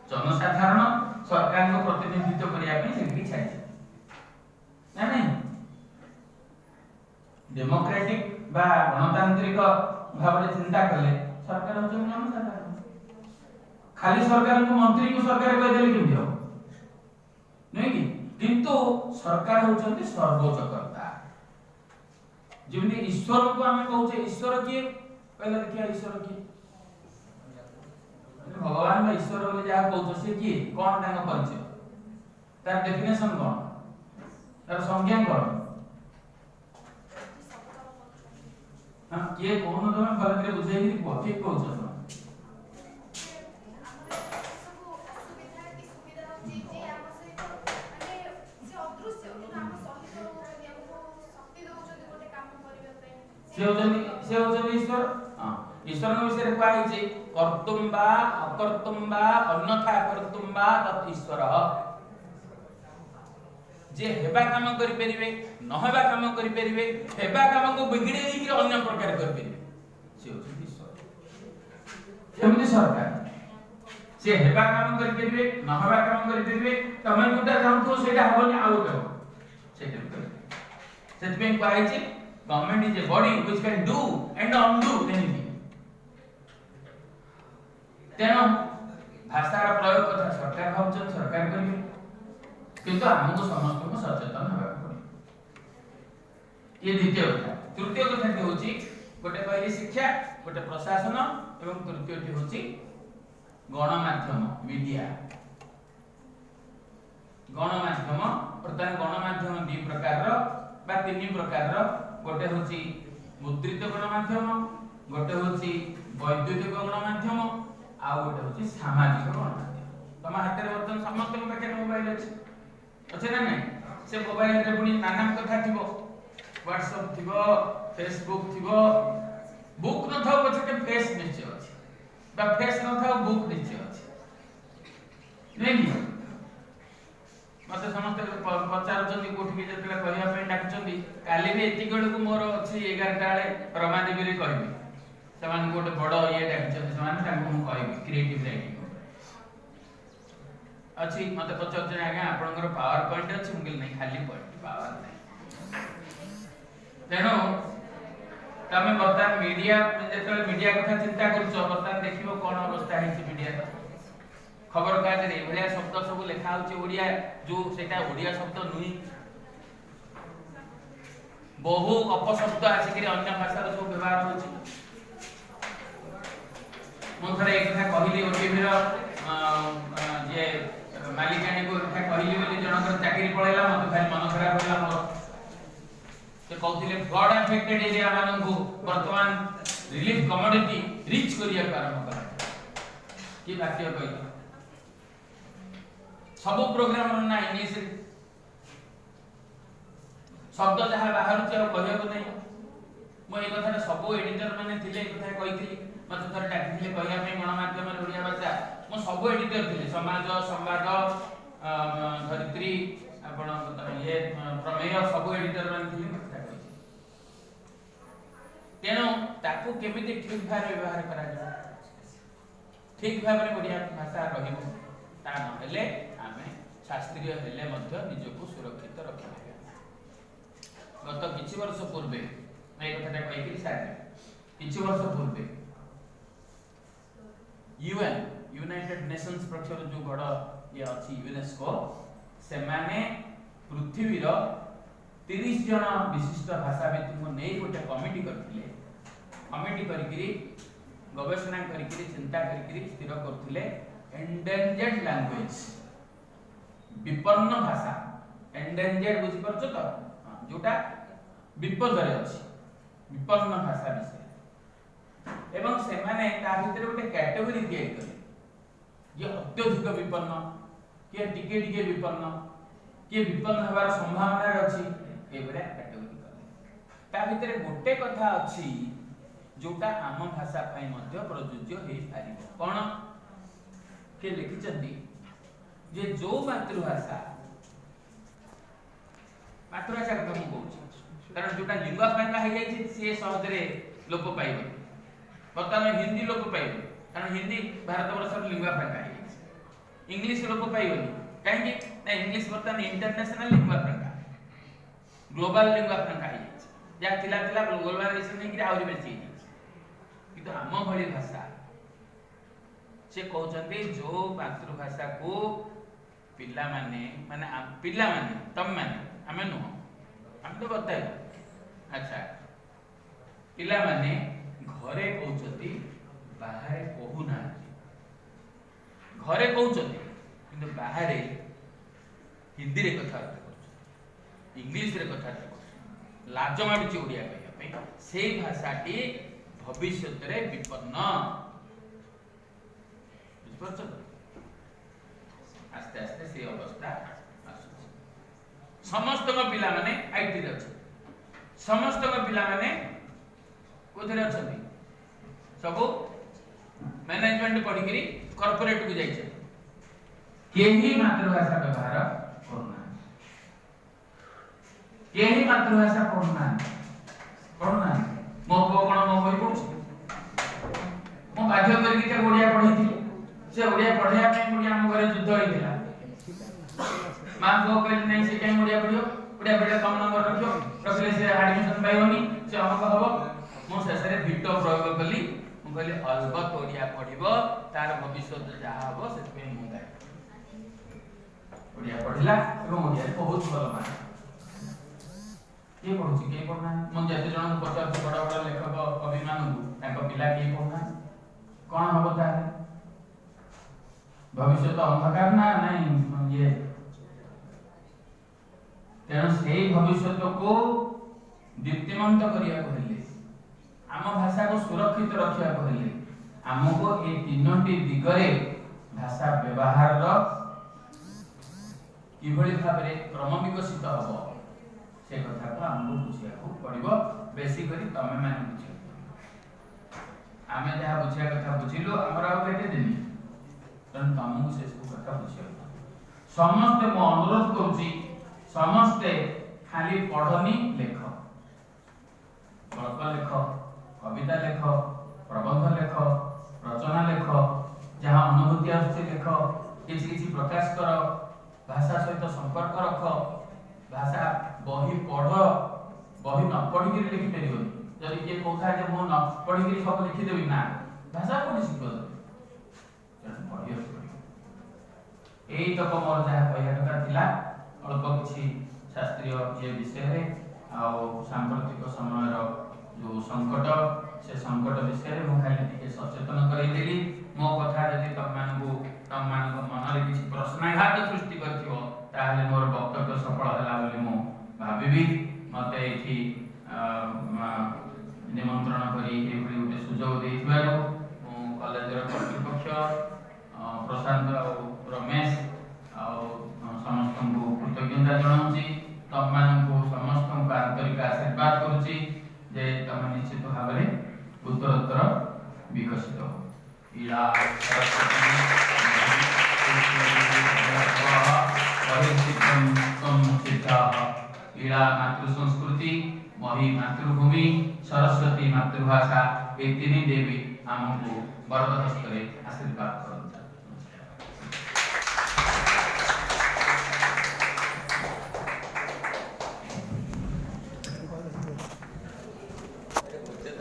ଜନସାଧାରଣ ସରକାରଙ୍କ ପ୍ରତିନିଧିତ୍ୱ କରିବା ପାଇଁ ସେଠିକି ଛାଡ଼ିଛନ୍ତି ନା ନାଇଁ? ଡେମୋକ୍ରାଟିକ ବା ଗଣତାନ୍ତ୍ରିକ ଭାବରେ ଚିନ୍ତା କଲେ ସରକାର ହଉଛନ୍ତି ଜନସାଧାରଣ। ଖାଲି ସରକାରଙ୍କୁ, ମନ୍ତ୍ରୀଙ୍କୁ ସରକାର କହିଦେଲେ କେମିତି ହବ, ନୁହେଁ କି? କିନ୍ତୁ ସରକାର ହଉଛନ୍ତି ସର୍ବୋଚ୍ଚ କର୍ତ୍ତା। ଯେମିତି ଈଶ୍ୱରଙ୍କୁ ଆମେ କହୁଛେ, ଈଶ୍ୱର କିଏ କହିଲେ ଦେଖିବା? ଈଶ୍ୱର କିଏ? ଭଗବାନ ବା ଈଶ୍ୱର ବୋଲି ଯାହା କହୁଛ, ସେ କିଏ, କଣ ତାଙ୍କ ପରିଚୟ, ତାର ଡେଫିନେସନ କଣ, ତାର ସଂଜ୍ଞା କଣ? ହଁ, କିଏ କହୁନ ତମେ, ଭଲ କରି ବୁଝେଇକିରି କୁହ। ଠିକ କହୁଛ ତମେ। ସବୁ ଅସୁବିଧା କି ସୁବିଧା ହଉଛି ଯେ ଆମ ସହିତ, ମାନେ ସେ ଅଦୃଶ୍ୟ କିନ୍ତୁ ଆମ ସହିତ ରହୁଛନ୍ତି, ଆମକୁ ଶକ୍ତି ଦଉଛନ୍ତି ଗୋଟେ କାମ କରିବା ପାଇଁ। ସେ ହଉଛନ୍ତି ଈଶ୍ୱର। ହଁ, ଈଶ୍ୱରଙ୍କ ବିଷୟରେ କୁହାହେଇଛି, କର୍ତ୍ତୁମ୍ ବା ଅକର୍ତ୍ତୁମ୍ ବା ଅନ୍ୟଥା କର୍ତ୍ତୁମ୍ ବା ତତ୍ ଈଶ୍ୱର। ଯିଏ ହେବା କାମ କରିପାରିବେ, ନ ହେବା କାମ କରିପାରିବେ, ହେବା କାମକୁ ବିଗିଡେଇ ଦେଇକି ଅନ୍ୟ ପ୍ରକାର କରିପାରିବେ, ସେ ହଉଛନ୍ତି ଈଶ୍ୱର। ସେମିତି ସରକାର, ସେ ହେବା କାମ କରିପାରିବେ, ନ ହେବା କାମ କରିପାରିବେ। ତମେ ଯୋଉଟା ଚାହୁଁଥିବ ସେଇଟା ହବନି, ଆଉ ଗୋଟେ ହବ, ସେଇଟା ବି କରିପାରିବେ। ସେଥିପାଇଁ କୁହାହେଇଛି, government is a body which can do and undo anything. ତେଣୁ ଭାଷାର ପ୍ରୟୋଗ କଥା ସରକାର ଭାବୁଛନ୍ତି, ସରକାର କରିବେ, କିନ୍ତୁ ଆମକୁ ସମସ୍ତଙ୍କୁ ସଚେତନ ହେବାକୁ ପଡ଼ିବ। ଇଏ ଦ୍ୱିତୀୟ କଥା। ତୃତୀୟ କଥାଟି ହେଉଛି, ଗୋଟେ କହିଲି ଶିକ୍ଷା, ଗୋଟେ ପ୍ରଶାସନ ଏବଂ ତୃତୀୟଟି ହେଉଛି ଗଣମାଧ୍ୟମ, ମିଡିଆ। ଗଣମାଧ୍ୟମ, ବର୍ତ୍ତମାନ ଗଣମାଧ୍ୟମ ଦି ପ୍ରକାରର ବା ତିନି ପ୍ରକାରର। ଗୋଟେ ହେଉଛି ମୁଦ୍ରିତ ଗଣମାଧ୍ୟମ, ଗୋଟେ ହେଉଛି ବୈଦ୍ୟୁତିକ ଗଣମାଧ୍ୟମ, ଆଉ ଗୋଟେ ହେଉଛି ସାମାଜିକ ଗଣମାଧ୍ୟମ। ତମ ହାତରେ ବର୍ତ୍ତମାନ ସମସ୍ତଙ୍କ ପାଖରେ ମୋବାଇଲ ଅଛି, ଅଛି ନା ନାଇଁ? ସେ ମୋବାଇଲରେ ପୁଣି ନାନା କଥା ଥିବ, ହ୍ୱାଟ୍ସଆପ୍ ଥିବ, ଫେସବୁକ୍ ଥିବ। ବୁକ୍ ନଥାଉ ପଛକେ ଫେସ୍ ନିଶ୍ଚୟ ଅଛି, ବା ଫେସ୍ ନଥାଉ ବୁକ୍ ନିଶ୍ଚୟ ଅଛି, ନୁହେଁ କି? ମତେ ସମସ୍ତେ ପଚାରୁଛନ୍ତି, କୋଉଠିକି ଯେତେବେଳେ କହିବା ପାଇଁ ଡାକୁଛନ୍ତି। କାଲି ବି ଏତିକି ବେଳକୁ ମୋର ଅଛି, 11ଟା ବେଳେ ରମାଦେବୀରେ କହିବି। ସେମାନଙ୍କୁ ଗୋଟେ ବଡ ଇଏ ଡାକିଛନ୍ତି ସେମାନେ, ତାଙ୍କୁ ମୁଁ କହିବି କ୍ରିଏଟିଭ ରାଇଟିଂ ଅଛି। ମତେ ପଚାରୁଛନ୍ତି, ଆଜ୍ଞା ଆପଣଙ୍କର ପାୱାର ପଏଣ୍ଟ ଅଛି? ମୁଁ କହିଲି ନାଇଁ, ଖାଲି ପଏଣ୍ଟ, ପାୱାର ନାହିଁ। ତେଣୁ ତମେ ବର୍ତ୍ତମାନ ମିଡିଆ, ଯେତେବେଳେ ମିଡିଆ କଥା ଚିନ୍ତା କରୁଛ, ବର୍ତ୍ତମାନ ଦେଖିବ କଣ ଅବସ୍ଥା ହେଇଛି ମିଡିଆର। ଖବରକାଗଜରେ ଏଇଭଳିଆ ଶବ୍ଦ ସବୁ ଲେଖା ହଉଛି, ଓଡ଼ିଆ ଯୋଉ, ସେଇଟା ଓଡ଼ିଆ ଶବ୍ଦ ନୁହେଁ। ବହୁ ଅପଶବ୍ଦ ଆସିକିରି ଅନ୍ୟ ଭାଷାର ସବୁ ବ୍ୟବହାର ହଉଛି। ମୁଁ ଥରେ ଏ କଥା କହିଲି, ଓଟିଭିର ଯିଏ ମାଲିକାଣୀକୁ ଏ କଥା କହିଲି ବୋଲି ଜଣଙ୍କର ଚାକିରି ପଳେଇଲା। ମତେ ଭାରି ମନ ଖରାପ ହେଲା ମୋର। ସେ କହୁଥିଲେ ଫ୍ଲଡ୍ ଆଫେକ୍ଟେଡ୍ ଏରିଆ ମାନଙ୍କୁ ବର୍ତ୍ତମାନ ରିଲିଫ କମୋଡିଟି ରିଚ୍ କରିବାକୁ ଆରମ୍ଭ କଲା। କି ବାକ୍ୟ କହିଲ? ସବୁ ପ୍ରୋଗ୍ରାମର ନା ଇଂଲିଶରେ, ଶବ୍ଦ ଯାହା ବାହାରୁଛି ଆଉ କହିବାକୁ ନାହିଁ। ମୁଁ ଏଇ କଥାଟା, ସବୁ ଏଡିଟର ମାନେ ଥିଲେ, ଏ କଥା କହିଥିଲି। ମତେ ଥରେ ଡାକିଥିଲେ କହିବା ପାଇଁ ଗଣମାଧ୍ୟମରେ ଓଡ଼ିଆ ଭାଷା। ମୁଁ ସବୁ ଏଡିଟର ଥିଲେ, ସମାଜ, ସମ୍ବାଦ, ଧରିତ୍ରୀ, ଆପଣ ଇଏ ପ୍ରମେୟ, ସବୁ ଏଡିଟର ମାନେ ଥିଲେ, କଥା କହିଛି। ତେଣୁ ତାକୁ କେମିତି ଠିକ ଭାବରେ ବ୍ୟବହାର କରାଯିବ, ଠିକ ଭାବରେ ଓଡ଼ିଆ ଭାଷା ରହିବ, ତା ନହେଲେ ଆମେ ଶାସ୍ତ୍ରୀୟ ହେଲେ ମଧ୍ୟ ନିଜକୁ ସୁରକ୍ଷିତ ରଖିପାରିବା ନାହିଁ। ଗତ କିଛି ବର୍ଷ ପୂର୍ବେ ମୁଁ ଏଇ କଥାଟା କହିକିରି ସାରିବି। କିଛି ବର୍ଷ ପୂର୍ବେ ୟୁଏନ୍, ୟୁନାଇଟେଡ୍ ନେସନ୍ସ ପକ୍ଷରୁ ଯୋଉ ବଡ଼ ଇଏ ଅଛି ୟୁନେସ୍କୋ, ସେମାନେ ପୃଥିବୀର 30 ଜଣ ବିଶିଷ୍ଟ ଭାଷାବିତ୍ଙ୍କୁ ନେଇ ଗୋଟେ କମିଟି କରିଥିଲେ। କମିଟି କରିକିରି, ଗବେଷଣା କରିକିରି, ଚିନ୍ତା କରିକିରି ସ୍ଥିର କରୁଥିଲେ ଏଣ୍ଡେଞ୍ଜର୍ଡ ଲାଙ୍ଗୁଏଜ, ବିପନ୍ନ ଭାଷା। ଏଣ୍ଡେଞ୍ଜର୍ଡ ବୁଝିପାରୁଛ ତ? ହଁ, ଯୋଉଟା ବିପଦରେ ଅଛି, ବିପନ୍ନ ଭାଷା ବିଷୟରେ। ଏବଂ ସେମାନେ ତା ଭିତରେ ଗୋଟେ କ୍ୟାଟେଗୋରୀ ତିଆରି କଲେ, କିଏ ଅତ୍ୟଧିକ ବିପନ୍ନ, କିଏ ଟିକେ ଟିକେ ବିପନ୍ନ, କିଏ ବିପନ୍ନ ହେବାର ସମ୍ଭାବନାରେ ଅଛି, ଏଇଭଳିଆ କ୍ୟାଟେଗୋରୀ କଲେ। ତା ଭିତରେ ଗୋଟେ କଥା ଅଛି ଯୋଉଟା ଆମ ଭାଷା ପାଇଁ ମଧ୍ୟ ପ୍ରଯୁଜ୍ୟ ହେଇପାରିବ। କଣ କିଏ ଲେଖିଛନ୍ତି ଯେ ଯୋଉ ମାତୃଭାଷା, ମାତୃଭାଷା କଥା ମୁଁ କହୁଛି, କାରଣ ଯୋଉଟା ଲିଙ୍ଗୁଆ ଫ୍ରାଙ୍କା ହେଇଯାଇଛି ସିଏ ସହଜରେ ଲୋପ ପାଇବନି। ବର୍ତ୍ତମାନ ହିନ୍ଦୀ ଲୋପ ପାଇବନି, କାରଣ ହିନ୍ଦୀ ଭାରତ ବର୍ଷର ଲିଙ୍ଗୁଆ ଫ୍ରାଙ୍କା ହେଇଯାଇଛି। ଇଂଲିଶ ଲୋପ ପାଇବନି, କାହିଁକି ନା ଇଂଲିଶ ବର୍ତ୍ତମାନ ଇଣ୍ଟରନ୍ୟାସନାଲ ଲିଙ୍ଗୁଆ ଫ୍ରାଙ୍କା, ଗ୍ଲୋବାଲ ଲିଙ୍ଗୁଆ ଫ୍ରାଙ୍କା ହେଇଯାଇଛି। ଯାହା ଥିଲା ଥିଲା, ଗ୍ଲୋବାଲାଇଜେସନ ହେଇକିରି ଆହୁରି ବେଶୀ ହେଇଯାଇଛି। କିନ୍ତୁ ଆମ ଭଳି ଭାଷା, ସେ କହୁଛନ୍ତି ଯୋଉ ମାତୃଭାଷାକୁ ପିଲାମାନେ, ମାନେ ପିଲାମାନେ, ତମେମାନେ, ଆମେ ନୁହଁ, ଆମେ ତ ବତାଇବୁ। ଆଚ୍ଛା, ପିଲାମାନେ ଘରେ କହୁଛନ୍ତି, ବାହାରେ କହୁନାହାନ୍ତି। ଘରେ କହୁଛନ୍ତି କିନ୍ତୁ ବାହାରେ ହିନ୍ଦୀରେ କଥାବାର୍ତ୍ତା କରୁଛନ୍ତି, ଇଂଲିଶରେ କଥାବାର୍ତ୍ତା କରୁଛନ୍ତି, ଲାଜ ମାଡୁଛି ଓଡ଼ିଆ କହିବା ପାଇଁ, ସେଇ ଭାଷାଟି ଭବିଷ୍ୟତରେ ବିପନ୍ନ। ବୁଝିପାରୁଛ ତ? ଆସ୍ତେ ଆସ୍ତେ ସେଇ ଅବସ୍ଥା ଆସୁଛି। ସମସ୍ତଙ୍କ ପିଲାମାନେ ଆଇଟିରେ ଅଛନ୍ତି, ସମସ୍ତଙ୍କ ପିଲାମାନେ କୋଉଥିରେ ଅଛନ୍ତି, ସବୁ ମ୍ୟାନେଜମେଣ୍ଟ ପଢିକିରି କର୍ପୋରେଟକୁ ଯାଇଛନ୍ତି। କେହି ମାତୃଭାଷା ବ୍ୟବହାର କରୁନାହାନ୍ତି, କେହି ମାତୃଭାଷା ପଢୁନାହାନ୍ତି, ପଢୁନାହାନ୍ତି। ମୋ ପୁଅ କଣ ମୋ ବହି ପଢୁଛି? ମୁଁ ବାଧ୍ୟ କରିକି ତାକୁ ଓଡ଼ିଆ ପଢେଇଥିଲି। ସେ ଓଡ଼ିଆ ପଢେଇବା ପାଇଁ ପୁଣି ଆମ ଘରେ ଯୁଦ୍ଧ ହେଇଥିଲା। ମା ପୁଅ କହିଲେ ନାଇଁ, ସେ କାହିଁ ଓଡ଼ିଆ ପଢିବ? ଓଡ଼ିଆ ପଢିଲେ କମ ନମ୍ବର ରଖିବ, ରଖିଲେ ସେ ଆଡମିସନ ପାଇବନି, ସେ ଅମକ ହବ। ମୁଁ ଶେଷରେ ଭିଟୋ ପ୍ରୟୋଗ କଲି। ମୁଁ କହିଲି ଅଲବତ ଓଡ଼ିଆ ପଢିବ, ତାର ଭବିଷ୍ୟତ ଯାହା ହବ ସେଥିପାଇଁ ମୁଁ ଦାୟୀ। ଓଡ଼ିଆ ପଢିଲା ଏବଂ ଓଡ଼ିଆରେ ବହୁତ ଭଲ ମାର୍କ। କିଏ ପଢୁଛି? କେହି ପଢୁନାହାନ୍ତି। ମୁଁ ଯେତେ ଜଣଙ୍କୁ ପଚାରୁଛି, ବଡ଼ ବଡ଼ ଲେଖକ କବିମାନଙ୍କୁ, ତାଙ୍କ ପିଲା କେହି ପଢୁନାହାନ୍ତି। କଣ ହବ ତାହେଲେ? ଭବିଷ୍ୟତ ଅନ୍ଧକାର ନା ନାଇଁ ଇଏ? ତେଣୁ ସେଇ ଭବିଷ୍ୟତକୁ ଦୀପ୍ତିମନ୍ତ କରିବାକୁ ହେଲେ, ଆମ ଭାଷାକୁ ସୁରକ୍ଷିତ ରଖିବାକୁ ହେଲେ, ଆମକୁ ଏଇ ତିନୋଟି ଦିଗରେ ଭାଷା ବ୍ୟବହାରର କିଭଳି ଭାବରେ କ୍ରମ ବିକଶିତ ହବ, ସେ କଥାକୁ ଆମକୁ ବୁଝିବାକୁ ପଡିବ। ବେଶୀ କରି ତମେ ମାନେ ବୁଝିବାକୁ ପଡିବ। ଆମେ ଯାହା ବୁଝିବା କଥା ବୁଝିଲୁ, ଆମର ଆଉ କେତେ ଦିନ? ତେଣୁ ତମକୁ ସେସବୁ କଥା ବୁଝିବାକୁ ପଡିବ। ସମସ୍ତେ, ମୁଁ ଅନୁରୋଧ କରୁଛି, ସମସ୍ତେ ଖାଲି ପଢନି, ଲେଖ। ଗଳ୍ପ ଲେଖ, କବିତା ଲେଖ, ପ୍ରବନ୍ଧ ଲେଖ, ରଚନା ଲେଖ, ଯାହା ଅନୁଭୂତି ଆସୁଛି ଲେଖ, କିଛି କିଛି ପ୍ରକାଶ କର, ଭାଷା ସହିତ ସମ୍ପର୍କ ରଖ, ଭାଷା ବହି ପଢ। ବହି ନ ପଢିକିରି ଲେଖିପାରିବନି। ଯଦି କିଏ କହୁଥାଏ ଯେ ମୁଁ ନ ପଢିକିରି ସବୁ ଲେଖିଦେବି, ନା, ଭାଷା କୋଉଠି ଶିଖିବ ତମେ? ତେଣୁ ପଢିବାକୁ ପଡିବ। ଏଇତକ ମୋର ଯାହା କହିବା କଥା ଥିଲା ଅଳ୍ପ କିଛି ଶାସ୍ତ୍ରୀୟ ଇଏ ବିଷୟରେ ଆଉ ସାମ୍ପ୍ରତିକ ସମୟର ଯୋଉ ସଙ୍କଟ, ସେ ସଙ୍କଟ ବିଷୟରେ ମୁଁ ଖାଲି ଟିକେ ସଚେତନ କରେଇଦେଲି। ମୋ କଥା ଯଦି ତମମାନଙ୍କୁ, ତମମାନଙ୍କ ମନରେ କିଛି ପ୍ରଶ୍ନାଘାତ ସୃଷ୍ଟି କରିଥିବ, ତାହେଲେ ମୋର ବକ୍ତବ୍ୟ ସଫଳ ହେଲା ବୋଲି ମୁଁ ଭାବିବି। ମତେ ଏଇଠି ନିମନ୍ତ୍ରଣ କରି ଏଇଭଳି ଗୋଟେ ସୁଯୋଗ ଦେଇଥିବାରୁ ମୁଁ କଲେଜର କର୍ତ୍ତୃପକ୍ଷ, ପ୍ରଶାନ୍ତ ଆଉ ରମେଶ ଆଉ ସମସ୍ତଙ୍କୁ କୃତଜ୍ଞତା ଜଣାଉଛି। ତମମାନଙ୍କୁ ସମସ୍ତଙ୍କୁ ଆନ୍ତରିକ ଆଶୀର୍ବାଦ କରୁଛି ଯେ ତମେ ନିଶ୍ଚିତ ଭାବରେ ଉତ୍ତରୋତ୍ତର ବିକଶିତ ହବ। ଇଳା ସରସ୍ୱତୀ ବହିର୍ସିଦ୍ଧಂ ସିଦ୍ଧାଃ। ଇଳା ମାତୃ ସଂସ୍କୃତି, ମହୀ ମାତୃଭୂମି, ସରସ୍ୱତୀ ମାତୃଭାଷା, ଏ ତିନି ଦେବୀ ଆମକୁ ବରଦ ହସ୍ତରେ ଆଶୀର୍ବାଦ।